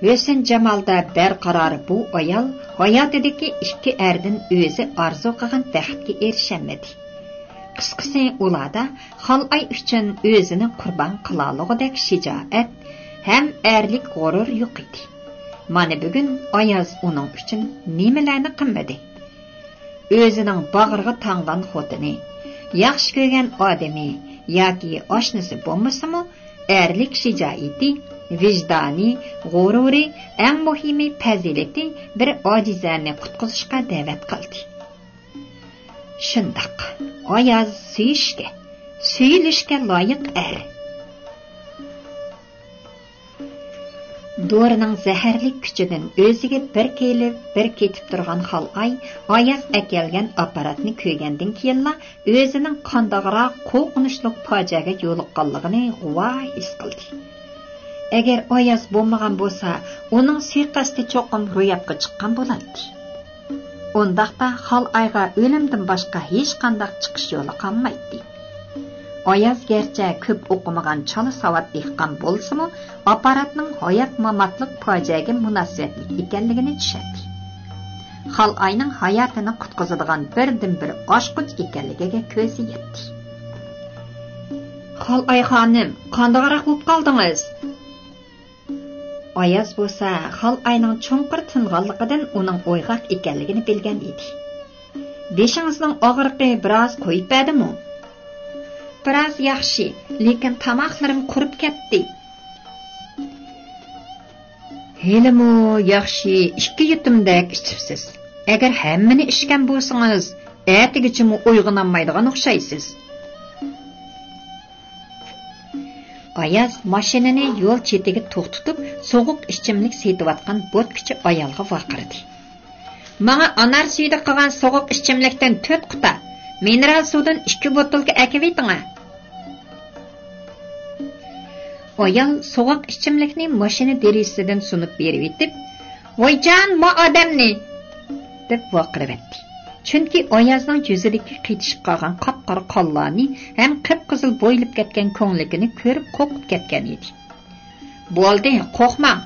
ھۆسن جامالدا بەرقارار بۇ ئايال ھاياتىدىكى ئىككى ئەردىن ئۆزى ئارزۇ قىلغان بەختكە ئېرىشەلمىدى. قىسقىسى، ئۇلاردا خالئاي ئۈچۈن ئۆزىنى قۇربان قىلالىغۇدەك شىجائەت ھەم ئەرلىك غۇرۇر يوق ئىدى. مانا بۈگۈن ئاياز ئۇنىڭ ئۈچۈن نېمىلەرنى قىلمىدى؟ ئۆزىنىڭ باغرىغا تاڭغان خوتۇنى، ياخشى كۆرگەن ئادىمى ياكى ئاشنىسى بولمىسىمۇ، ئەرلىك شىجائىتى، ۋىجدانى، غۇرۇرى، ئەڭ مۇھىمى پەزىلىتى بىر ئاجىزەنى قۇتقۇزۇشقا دەۋەت قىلدى. شۇنداق، ئاياز سۆيۈشكە، سۆيۈلۈشكە لايىق ئەر. دورىنىڭ زەھەرلىك كۈچىدىن ئۆزىگە بىر كېلىپ، بىر كېتىپ تۇرغان خالئاي ئاياز ئەكەلگەن ئاپپاراتنى كۆرگەندىن كېيىنلا ئۆزىنىڭ قانداقراق قورقۇنچلۇق پاجىئەگە يولۇققانلىقىنى غۇۋا ھېس قىلدى. ئەگەر ئاياز بولمىغان بولسا، ئۇنىڭ سۇيىقەستى چوقۇم روياپقا چىققان بولاتتى. ئۇنداقتا خالئايغا ئۆلۈمدىن باشقا ھېچقانداق چىقىش يولى قالمايتتى. ئاياز گەرچە كۆپ ئوقۇمىغان چالا ساۋات دېھقان بولسىمۇ، ئاپپاراتنىڭ ھايات-ماماتلىق پاجىئەگە مۇناسىۋەتلىك ئىكەنلىكىنى چۈشەندى. خالئاينىڭ ھاياتىنى قۇتقۇزىدىغان بىردىنبىر ئاچقۇچ ئىكەنلىكىگە كۆزى يەتتى. خالئاي خانىم، قانداقراق بولۇپ قالدىڭىز؟ ئاياز بولسا خالئاينىڭ چوڭقۇر تىنغانلىقىدىن ئۇنىڭ ئويغاق ئىكەنلىكىنى بىلگەن ئىدى. بېشىڭىزنىڭ ئاغرىقى بىراز قويۇپ بەردىمۇ؟ بىراز ياخشى، لېكىن تاماقلىرىم قۇرۇپ كەتتى. ھېلىمۇ ياخشى ئىككى يۇتۇمدەك ئىچىپسىز. ئەگەر ھەممىنى ئىچكەن بولسىڭىز، ئەتىگىچىمۇ ئويغىنالمايدىغان ئوخشايسىز. ئاياز ماشىنىنى يول چېتىگە توختىتىپ، سوغۇق ئىچىملىك سېتىۋاتقان بوتكىچى ئايالغا ۋارقىرىدى. ماڭا ئانار سۈيىدە قىلغان سوغۇق ئىچىملىكتىن تۆت قۇتا، مىنېرال سۇدىن ئىككى بوتۇلكا ئەكىۋېتىڭە. ئايال سوغۇق ئىچىملىكنى ماشىنا دېرىزىسىدىن سۇنۇپ بېرىۋېتىپ، «ۋايجان، ما ئادەمنى!» دەپ ۋارقىراۋەتتى. چۈنكى ئايازنىڭ يۈزىدىكى قېتىشىپ قالغان قاپقارا قانلارنى ھەم قىپقىزىل بويىلىپ كەتكەن كۆڭلىكىنى كۆرۈپ قورقۇپ كەتكەن ئىدى. «بولدى، قورقماڭ!»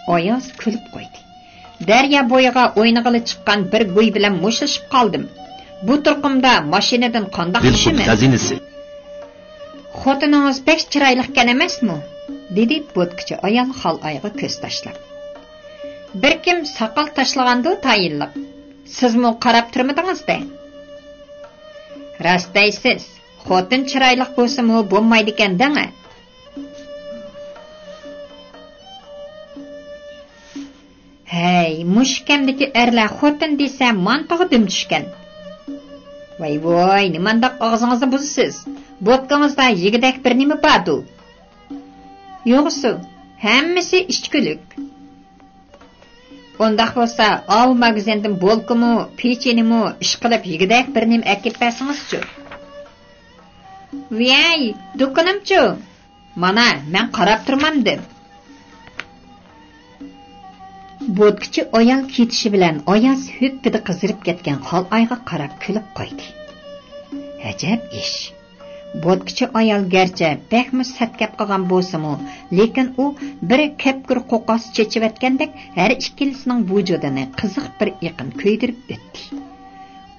ئاياز كۈلۈپ قويدى. «دەريا بويىغا ئوينىغىلى چىققان بىر گۇي بىلەن مۇشتلىشىپ قالدىم. بۇ تۇرقۇمدا ماشىنىدىن قانداق چۈشىمەن؟» خازىنىسى. «خوتۇنىڭىز بەك چىرايلىقكەن ئەمەسمۇ؟» دېدى بوتكىچى ئايال خالئايغا كۆز تاشلاپ. «بىر كىم ساقال تاشلىغاندۇ تايىنلىق. سىزمۇ قاراپ تۇرمىدىڭىز-دە.» «راست دەيسىز، خوتۇن چىرايلىق بولسىمۇ بولمايدىكەن دەڭە.» ھەي، مۇشۇ كەمدىكى ئەرلەر خوتۇن دېسە مانتىغا دۈم چۈشكەن. ۋاي ۋاي، نېمانداق ئاغزىڭىزنى بۇزىسىز؟ بوتكىڭىزدا يېگۈدەك بىر نېمە باردۇ؟ يوغىسۇ، ھەممىسى ئىچكۈلۈك. ئۇنداق بولسا، ئاۋۇ ماگىزىندىن بولكىمۇ، پېچىنىمۇ ئىشقىلىپ يېگۈدەك بىر نېمە ئەكىپ بەرسىڭىزچۇ؟ ۋىيەي، دۇكىنىمچۇ؟ مانا، مەن قاراپ تۇرمامدىم. بوتكىچى ئايال كېتىشى بىلەن ئاياز ھۈپپىدە قىزىرىپ كەتكەن خالئايغا قاراپ كۈلۈپ قويدى. ئەجەب ئىش. بوتكىچى ئايال گەرچە بەكمۇ سەت گەپ قىلغان بولسىمۇ، لېكىن ئۇ بىر كەپكۈر قوقاس چېچىۋەتكەندەك ھەر ئىككىلىسىنىڭ ۋۇجۇدىنى قىزىق بىر ئېقىم كۆيدۈرۈپ ئۆتتى.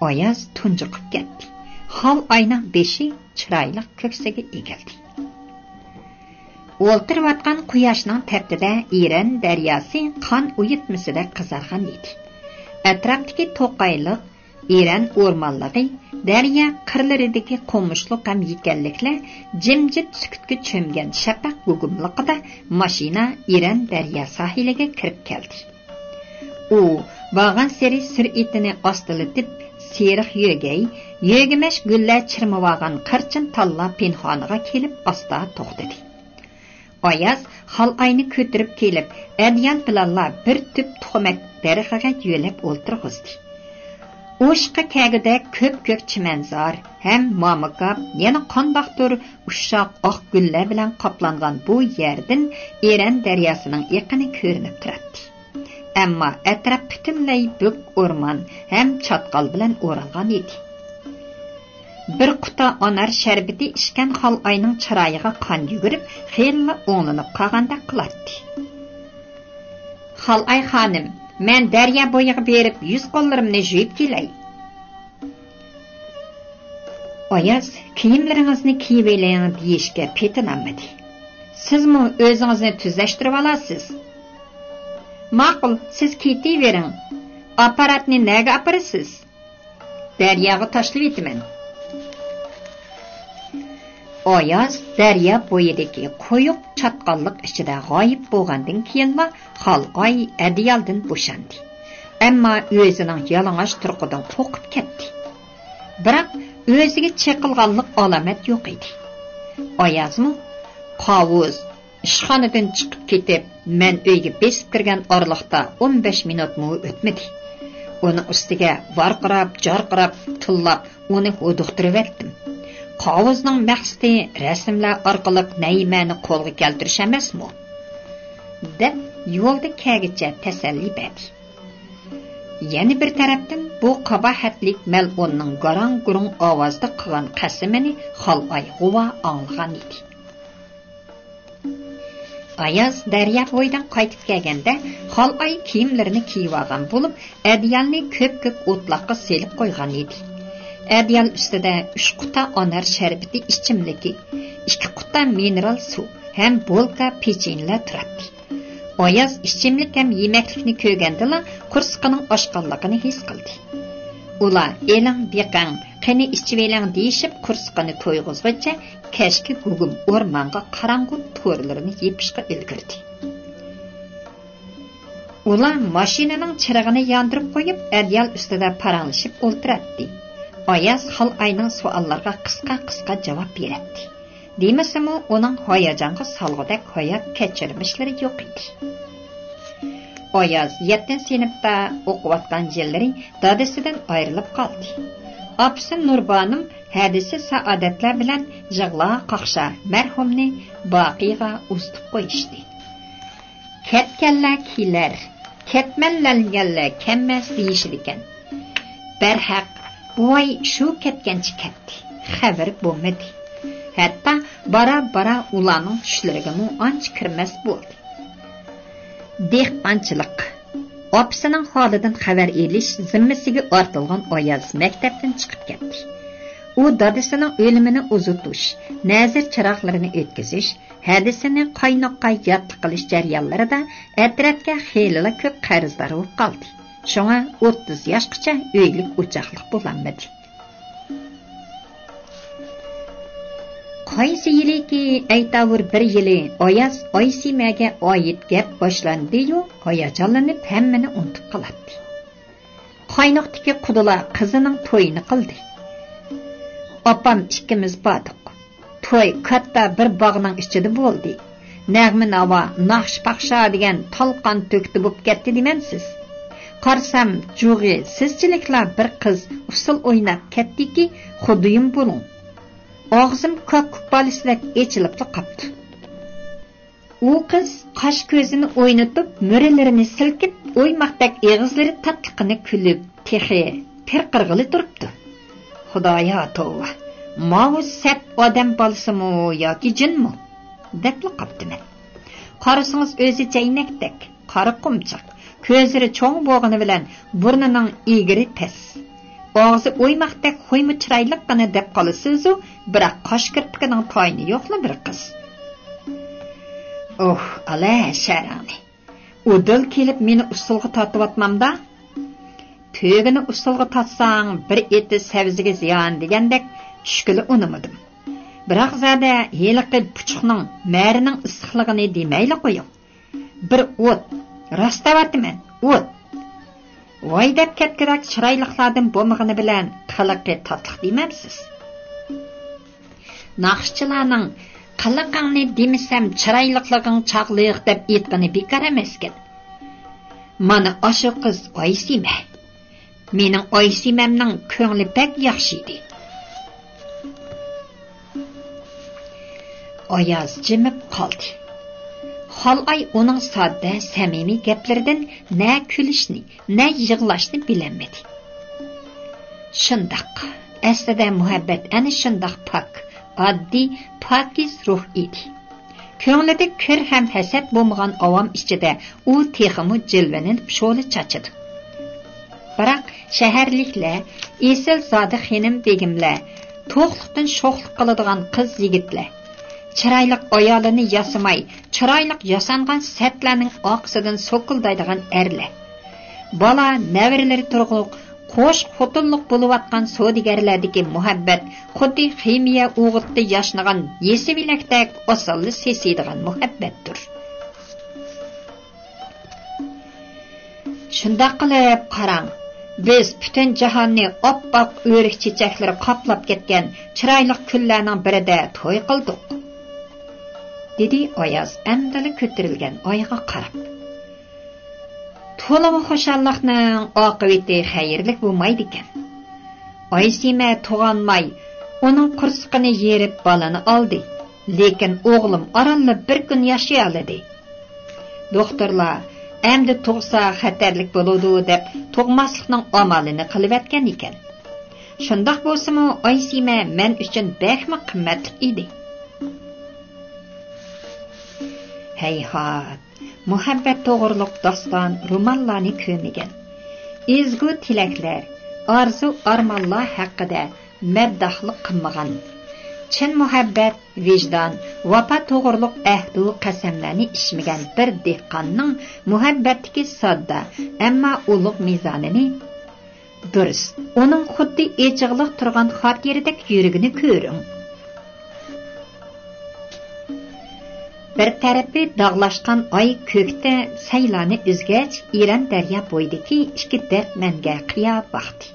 ئاياز تۇنجۇقۇپ كەتتى. خالئاينىڭ بېشى چىرايلىق كۆكسىگە ئېگىلدى. ئولتۇرۇۋاتقان قۇياشنىڭ تەپتىدە ئىرەن دەرياسى قان ئۇيۇتمىسىدەك قىزارغان ئىدى. ئەتراپتىكى توقايلىق، ئىرەن ئورمانلىقى، دەريا قىرلىرىدىكى قومۇشلۇق ھەم يېكەنلىكلەر جىمجىت سۈكۈتكە چۆمگەن شەپەق گۇگۇملۇقىدا ماشىنا ئىرەن دەريا ساھىلىگە كىرىپ كەلدى. ئۇ بارغانسېرى سۈرئىتىنى ئاستىلىتىپ، سېرىق يۆگەي، يۆگىمەش گۈللەر چىرمىۋالغان قىرچىن تاللا پىنھانىغا كېلىپ ئاستا توختىدى. ئاياز خالئاينى كۆتۈرۈپ كېلىپ، ئەدىيال بىلەنلا بىر تۈپ تۇخۇمەك دەرىخىگە يۆلەپ ئولتۇرغۇزدى. ئۇ ئىشقا كەلگۈدەك كۆپكۆك چىمەنزار ھەم مامىكاپ، يەنە قانداقتۇر ئۇششاق ئاق گۈللەر بىلەن قاپلانغان بۇ يەردىن ئىرەن دەرياسىنىڭ ئېقىنى كۆرۈنۈپ تۇراتتى. ئەمما ئەتراپ پۈتۈنلەي بۈك ئورمان ھەم چاتقال بىلەن ئورالغان ئىدى. بىر قۇتا ئانار شەربىتى ئىچكەن خالئاينىڭ چىرايىغا قان يۈگۈرۈپ، خېلىلا ئوڭلىنىپ قالغاندەك قىلاتتى. خالئاي خانىم، مەن دەريا بويىغا بېرىپ، يۈز قوللىرىمنى يۇيۇپ كېلەي. ئاياز، كىيىملىرىڭىزنى كىيىۋېلىڭ دېيىشكە پېتىنالمىدى. سىزمۇ ئۆزىڭىزنى تۈزەشتۈرۈۋالارسىز. ماقۇل، سىز كېتىۋېرىڭ. ئاپپاراتنى نەگە ئاپىرىسىز؟ دەرياغا تاشلىۋېتىمەن. ئاياز دەريا بويىدىكى قويۇق چاتقاللىق ئىچىدە غايىب بولغاندىن كېيىنلا خالئاي ئەدىيالدىن بوشاندى. ئەمما ئۆزىنىڭ يالىڭاچ تۇرقىدىن قورقۇپ كەتتى. بىراق ئۆزىگە چېقىلغانلىق ئالامەت يوق ئىدى. ئايازمۇ، قاۋۇز، ئىشخانىدىن چىقىپ كېتىپ، مەن ئۆيگە بېسىپ كىرگەن ئارىلىقتا ئون بەش مىنۇتمۇ ئۆتمىدى. ئۇنىڭ ئۈستىگە ۋارقىراپ، جارقىراپ، تىللاپ، ئۇنى ھودۇقتۇرۇۋەتتىم. قاۋۇزنىڭ مەقسىتى رەسىملەر ئارقىلىق نەيمەنى قولغا كەلتۈرۈش ئەمەسمۇ؟ دەپ يولدا كەلگىچە تەسەللى بەردى. يەنە بىر تەرەپتىن، بۇ قاباھەتلىك مەلئۇننىڭ گاراڭ-گۇرۇڭ ئاۋازدا قىلغان قەسىمىنى خالئاي غۇۋا ئاڭلىغان ئىدى. ئاياز دەريا بويىدىن قايتىپ كەلگەندە، خالئاي كىيىملىرىنى كىيىۋالغان بولۇپ، ئەدىيالنى كۆپكۆك ئوتلاققا سېلىپ قويغان ئىدى. ئەدىيال ئۈستىدە ئۈچ قۇتا ئانار شەربىتى ئىچىملىكى، ئىككى قۇتا مىنېرال سۇ ھەم بولكا پېچىنىلەر تۇراتتى. ئاياز ئىچىملىك ھەم يېمەكلىكنى كۆرگەندىلا، قورسىقىنىڭ ئاچقانلىقىنى ھېس قىلدى. ئۇلار «ئېلىڭ، بېقىڭ، قېنى ئىچىۋېلىڭ» دېيىشىپ، قورسىقىنى تويغۇزغۇچە، كەچكى گۇگۇم ئورمانغا قاراڭغۇ تورلىرىنى يېپىشقا ئۈلگۈردى. ئۇلار ماشىنىنىڭ چىرىغىنى ياندۇرۇپ قويۇپ، ئەدىيال ئۈستىدە پاراڭلىشىپ ئولتۇراتتى. ئاياز خالئاينىڭ سوئاللىرىغا قىسقا-قىسقا جاۋاب بېرەتتى. دېمىسىمۇ، ئۇنىڭ ھاياجانغا سالغۇدەك ھايات كەچۈرمىشلىرى يوق ئىدى. ئاياز يەتتىنچى سىنىپتا ئوقۇۋاتقان يىللىرى دادىسىدىن ئايرىلىپ قالدى. ئاپىسى نۇربانۇم ھەدىسى سائادەتلەر بىلەن يىغلا قاقشا مەرھۇمنى باقىيغا ئۇزىتىپ قويۇشتى. كەتكەنلەر كېلەر، كەتمەنلەنگەنلەر كەلمەس دېيىشىدىكەن. بەرھەق، بوۋاي شۇ كەتكەنچە كەتتى، خەۋىرى بولمىدى. ھەتتا بارا-بارا ئۇلارنىڭ چۈشلىرىگىمۇ ئانچە كىرمەس بولدى. دېھقانچىلىق. ئاپىسىنىڭ ھالىدىن خەۋەر ئېلىش زىممىسىگە ئارتىلغان ئاياز مەكتەپتىن چىقىپ كەتتى. ئۇ دادىسىنىڭ ئۆلۈمىنى ئۇزىتىش، نەزىر چىراغلىرىنى ئۆتكۈزۈش، ھەدىسىنى قاينۇققا ياتلىق قىلىش جەريانلىرىدا ئەترەتكە خېلىلا كۆپ قەرزدار بولۇپ قالدى. شۇڭا ئوتتۇز ياشقىچە ئۆيلۈك ئوچاقلىق بولالمىدى. قايسى يىلىكى ئەيتاۋۇر بىر يىلى ئاياز ئايسىمەگە ئائىت گەپ باشلاندىيۇ، ھاياجانلىنىپ ھەممىنى ئۇنتۇپ قالاتتى. قاينۇقتىكى قۇدىلار قىزىنىڭ تويىنى قىلدى. ئاپام ئىككىمىز باردۇق. توي كاتتا بىر باغنىڭ ئىچىدە بولدى. نەغمە ناۋا، ناخشا پاخشا دېگەن تالقان تۆكتە بولۇپ كەتتى دېمەمسىز؟ قارىسام، جۇغى سىزچىلىكلا بىر قىز ئۇسسۇل ئويناپ كەتتىكى، خۇدىيىم بۇلۇڭ. ئاغزىم كاككۇك بالىسىدەك ئېچىلىپلا قاپتۇ. ئۇ قىز قاش كۆزىنى ئوينىتىپ، مۈرىلىرىنى سىلكىپ، ئويماقتەك ئېغىزلىرى تاتلىقىنى كۈلۈپ، تېخى پىرقىرىغىلى تۇرۇپتۇ. خۇدايا توۋا، ماۋۇ سەت ئادەم بالىسىمۇ ياكى جىنمۇ؟ دەپلا قاپتىمەن. قارىسىڭىز ئۆزى جەينەكتەك، قارا قۇمچاق، كۆزلىرى چوڭ بولغىنى بىلەن بۇرنىنىڭ ئېگىرى پەس. ئاغزى ئويماقتەك خۇيمۇ چىرايلىققىنە دەپ قالىسىزۇ، بىراق قاش كىرپىكىنىڭ تايىنى يوقلا بىر قىز. ئوھ، ئالە شەرەڭنى. ئۇدۇل كېلىپ مېنى ئۇسسۇلغا تارتىۋاتمامدا؟ تۆگىنى ئۇسسۇلغا تارتساڭ، بىر ئېتىز سەۋزىگە زىيان دېگەندەك چۈشكىلى ئۇنىمىدىم. بىراق زادە ھېلىقى پۇچۇقنىڭ مەرىنىڭ ئىسسىقلىقىنى دېمەيلا قويۇڭ. بىر ئوت، راست دەۋاتىمەن، ئوت. ۋاي دەپ كەتكۈدەك چىرايلىقلاردىن بولمىغىنى بىلەن قىلىقى تاتلىق دېمەمسىز؟ ناخشىچىلارنىڭ «قىلىقىڭنى دېمىسەم، چىرايلىقلىقىڭ چاغلىق» دەپ ئېيتقىنى بىكار ئەمەسكەن. مانا ئاشۇ قىز ئايسىمە. مېنىڭ ئايسىمەمنىڭ كۆڭلى بەك ياخشى ئىدى. ئاياز جىمىپ قالدى. خالئاي ئۇنىڭ ساددە، سەمىمىي گەپلىرىدىن نە كۈلۈشنى، نە يىغلاشنى بىلەلمىدى. شۇنداق، ئەسلىدە مۇھەببەت ئەنە شۇنداق پاك، ئاددىي، پاكىز روھ ئىدى. كۆڭلىدە كىر ھەم ھەسەت بولمىغان ئاۋام ئىچىدە ئۇ تېخىمۇ جىلۋىلىنىپ شولە چاچىدۇ. بىراق شەھەرلىكلەر، ئېسىل زادە خېنىم بېگىملەر، توقلۇقتىن شوخلۇق قىلىدىغان قىز يىگىتلەر، چىرايلىق ئايالىنى ياسىماي، چىرايلىق ياسانغان سەتلەرنىڭ ئارقىسىدىن سوكۇلدايدىغان ئەرلەر، بالا، نەۋرىلىرى تۇرغۇلۇق قوش خوتۇنلۇق بولۇۋاتقان سودىگەرلەردىكى مۇھەببەت خۇددى خىمىيە ئوغۇتتا ياشنىغان يېسىۋىلەكتەك ئاسانلا سېسىيدىغان مۇھەببەتتۇر. شۇنداق قىلىپ قاراڭ، بىز پۈتۈن جاھاننى ئاپئاق ئۆرۈك چېچەكلىرى قاپلاپ كەتكەن چىرايلىق كۈنلەرنىڭ بىرىدە توي قىلدۇق، دېدى ئاياز ئەمدىلا كۆتۈرۈلگەن ئايغا قاراپ. تولىمۇ خۇشاللىقنىڭ ئاقىۋىتى خەيرلىك بولمايدىكەن. ئايسىمە تۇغالماي، ئۇنىڭ قورسىقىنى يېرىپ بالىنى ئالدى. لېكىن ئوغلۇم ئارانلا بىر كۈن ياشىيالىدى. دوختۇرلار ئەمدى تۇغسا خەتەرلىك بولىدۇ دەپ تۇغماسلىقنىڭ ئامالىنى قىلىۋەتكەن ئىكەن. شۇنداق بولسىمۇ ئايسىمە مەن ئۈچۈن بەكمۇ قىممەتلىك ئىدى. ھەيھات، مۇھەببەت توغرۇلۇق داستان، رومانلارنى كۆرمىگەن، ئېزگۇ تىلەكلەر، ئارزۇ-ئارمانلار ھەققىدە مەدداھلىق قىلمىغان، چىن مۇھەببەت، ۋىجدان، ۋاپا توغرۇلۇق ئەھدۇ قەسەملەرنى ئىچمىگەن بىر دېھقاننىڭ مۇھەببەتتىكى ساددا، ئەمما ئۇلۇغ مىزانىنى، دۇرۇس، ئۇنىڭ خۇددى ئېچىقلىق تۇرغان خاتىرىدەك يۈرىكىنى كۆرۈڭ. بىر تەرىپى داغلاشقان ئاي كۆكتە سايلارنى ئۈزگەچ، ئېرەن دەريا بويىدىكى ئىككى دەردمەنگە قىيا باقتى.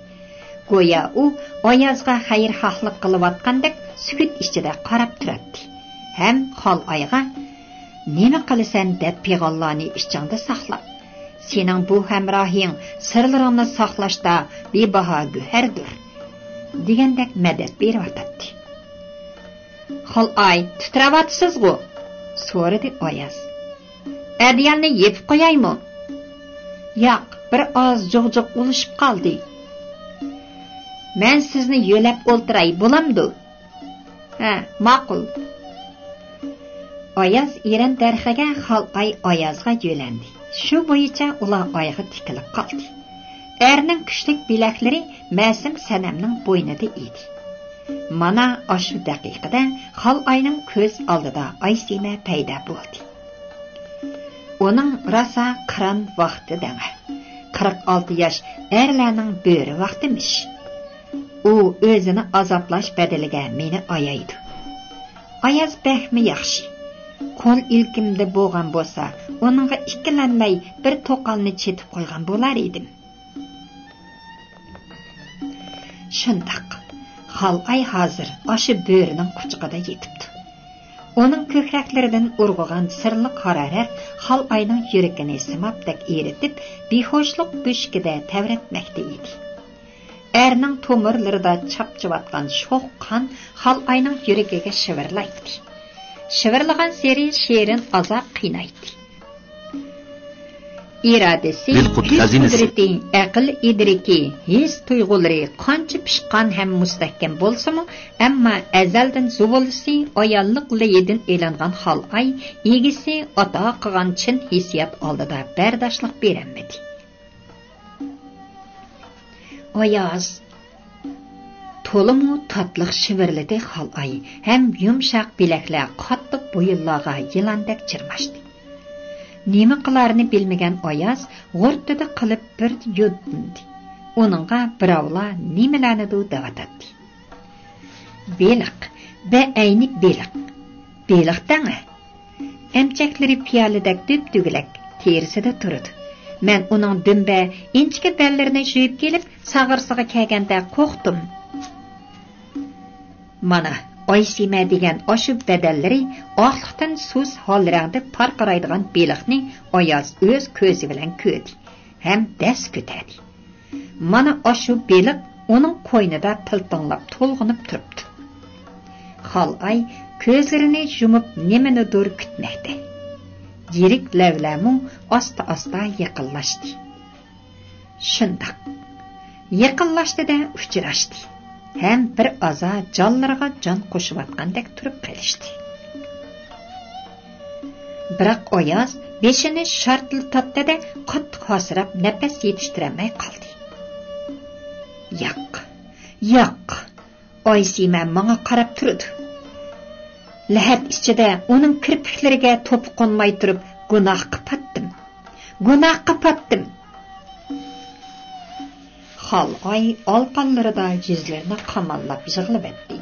گويا ئۇ ئايازغا خەيرخاھلىق قىلىۋاتقاندەك سۈكۈت ئىچىدە قاراپ تۇراتتى ھەم خالئايغا، نېمە قىلىسەن دەپ پىغانلارنى ئىچىڭدە ساقلاپ، سېنىڭ بۇ ھەمراھىڭ سىرلىرىڭنى ساقلاشتا بىباھا گۆھەردۇر» دېگەندەك مەدەت بېرىۋاتاتتى. «خالئاي، تىترەۋاتىسىزغۇ؟» سورىدى ئاياز. «ئەدىيالنى يېپىپ قويايمۇ؟» «ياق، بىر ئاز جۇغ-جۇغ ئۇلىشىپ قالدى.» «مەن سىزنى يۆلەپ ئولتۇراي، بولامدۇ؟» «ھە، ماقۇل.» ئاياز ئېرەن دەرىخىگە، خالئاي ئايازغا يۆلەندى. شۇ بويىچە ئۇلار ئايغا تىكىلىپ قالدى. ئەرنىڭ كۈچلۈك بىلەكلىرى مەسۇم سەنەمنىڭ بوينىدا ئىدى. مانا ئاشۇ دەقىقىدە خالئاينىڭ كۆز ئالدىدا ئايسىمە پەيدا بولدى. ئۇنىڭ راسا قىران ۋاقتى دەڭە. قىرىق ئالتە ياش ئەرلەرنىڭ بۆرە ۋاقتىمىش. ئۇ ئۆزىنى ئازابلاش بەدىلىگە مېنى ئايايدۇ. ئاياز بەكمۇ ياخشى. قول ئىلكىمدە بولغان بولسا، ئۇنىڭغا ئىككىلەنمەي بىر توقالنى چېتىپ قويغان بولار ئىدىم. شۇنداق. خالئاي ھازىر ئاشۇ بۆرىنىڭ قۇچىقىدا يېتىپتۇ. ئۇنىڭ كۆكرەكلىرىدىن ئۇرغۇغان سىرلىق ھارارەت خالئاينىڭ يۈرىكىنى سىمابتەك ئېرىتىپ، بىھوشلۇق بۆشۈكىدە تەۋرەتمەكتە ئىدى. ئەرنىڭ تومۇرلىرىدا چاپچىۋاتقان شوخ قان خالئاينىڭ يۈرىكىگە شىۋىرلايتتى. شىۋىرلىغانسېرى شېرىن ئازاب قىينايتتى. ئىرادىسى، بىلقۇت كۈچ خەزىنىسى، قۇدرىتى، ئەقىل ئىدرىكى، ھېس تۇيغۇلىرى قانچە پىشقان ھەم مۇستەھكەم بولسىمۇ، ئەمما ئەزەلدىن زۇۋۇلىسى ئاياللىق لېيىدىن ئېلىنغان خالئاي ئىگىسى ئاتا قىلغان چىن ھېسسىيات ئالدىدا بەرداشلىق بېرەلمىدى. ئاياز. تولىمۇ تاتلىق شىۋىرلىدى خالئاي ھەم يۇمشاق بىلەكلەر قاتتىق بويۇنلارغا يىلاندەك چىرماشتى. نېمە قىلارىنى بىلمىگەن ئاياز غۇرتتىدە قىلىپ بىر يۇدۇندى. ئۇنىڭغا بىراۋلار نېمىلەرنىدۇ دەۋاتاتتى. بېلىق، بەئەينى بېلىق. بېلىق دەڭە. ئەمچەكلىرى پىيالىدەك دۈپدۈگىلەك، تېرىسىدە تۇرىدۇ. مەن ئۇنىڭ دۈمبە، ئىنچىكە بەللىرىنى يۇيۇپ كېلىپ، ساغرىسىغا كەلگەندە قورقتۇم. مانا، ئايسىمە دېگەن ئاشۇ بەدەنلىرى ئاقلىقتىن سۇس ھال رەڭدە پارقىرايدىغان بېلىقنى ئاياز ئۆز كۆزى بىلەن كۆردى ھەم دەس كۆتەردى. مانا ئاشۇ بېلىق ئۇنىڭ قوينىدا پىلتىڭلاپ تولغىنىپ تۇرۇپتۇ. خالئاي كۆزلىرىنى يۇمۇپ نېمىنىدۇر كۈتمەكتە. يىرىك لەۋلەرمۇ ئاستا-ئاستا يېقىنلاشتى. شۇنداق. يېقىنلاشتى-دە ئۇچراشتى. ھەم بىر ئازا جانلىرىغا جان قوشۇۋاتقاندەك تۇرۇپ قېلىشتى. بىراق ئاياز بېشىنى شارتلىتاتتى-دە، قاتتىق ھاسىراپ نەپەس يېتىشتۈرەلمەي قالدى. ياق، ياق، ئايسىمە ماڭا قاراپ تۇرىدۇ. لەھەت ئىچىدە ئۇنىڭ كىرپىكلىرىگە توپا قونماي تۇرۇپ گۇناھقا پاتتىم. گۇناھقا پاتتىم. خالئاي ئالىقانلىرىدا يۈزلىرىنى قاماللاپ يىغلىۋەتتى.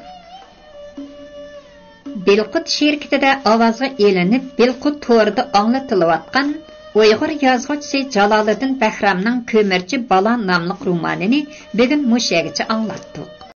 بىلقۇت شىركىتىدە ئاۋازغا ئېلىنىپ، بىلقۇت تورىدا ئاڭلىتىلىۋاتقان ئۇيغۇر يازغۇچىسى جالالىدىن بەھرامنىڭ كۆمۈرچى بالا ناملىق رومانىنى بۈگۈن مۇشۇ يەرگىچە ئاڭلاتتۇق.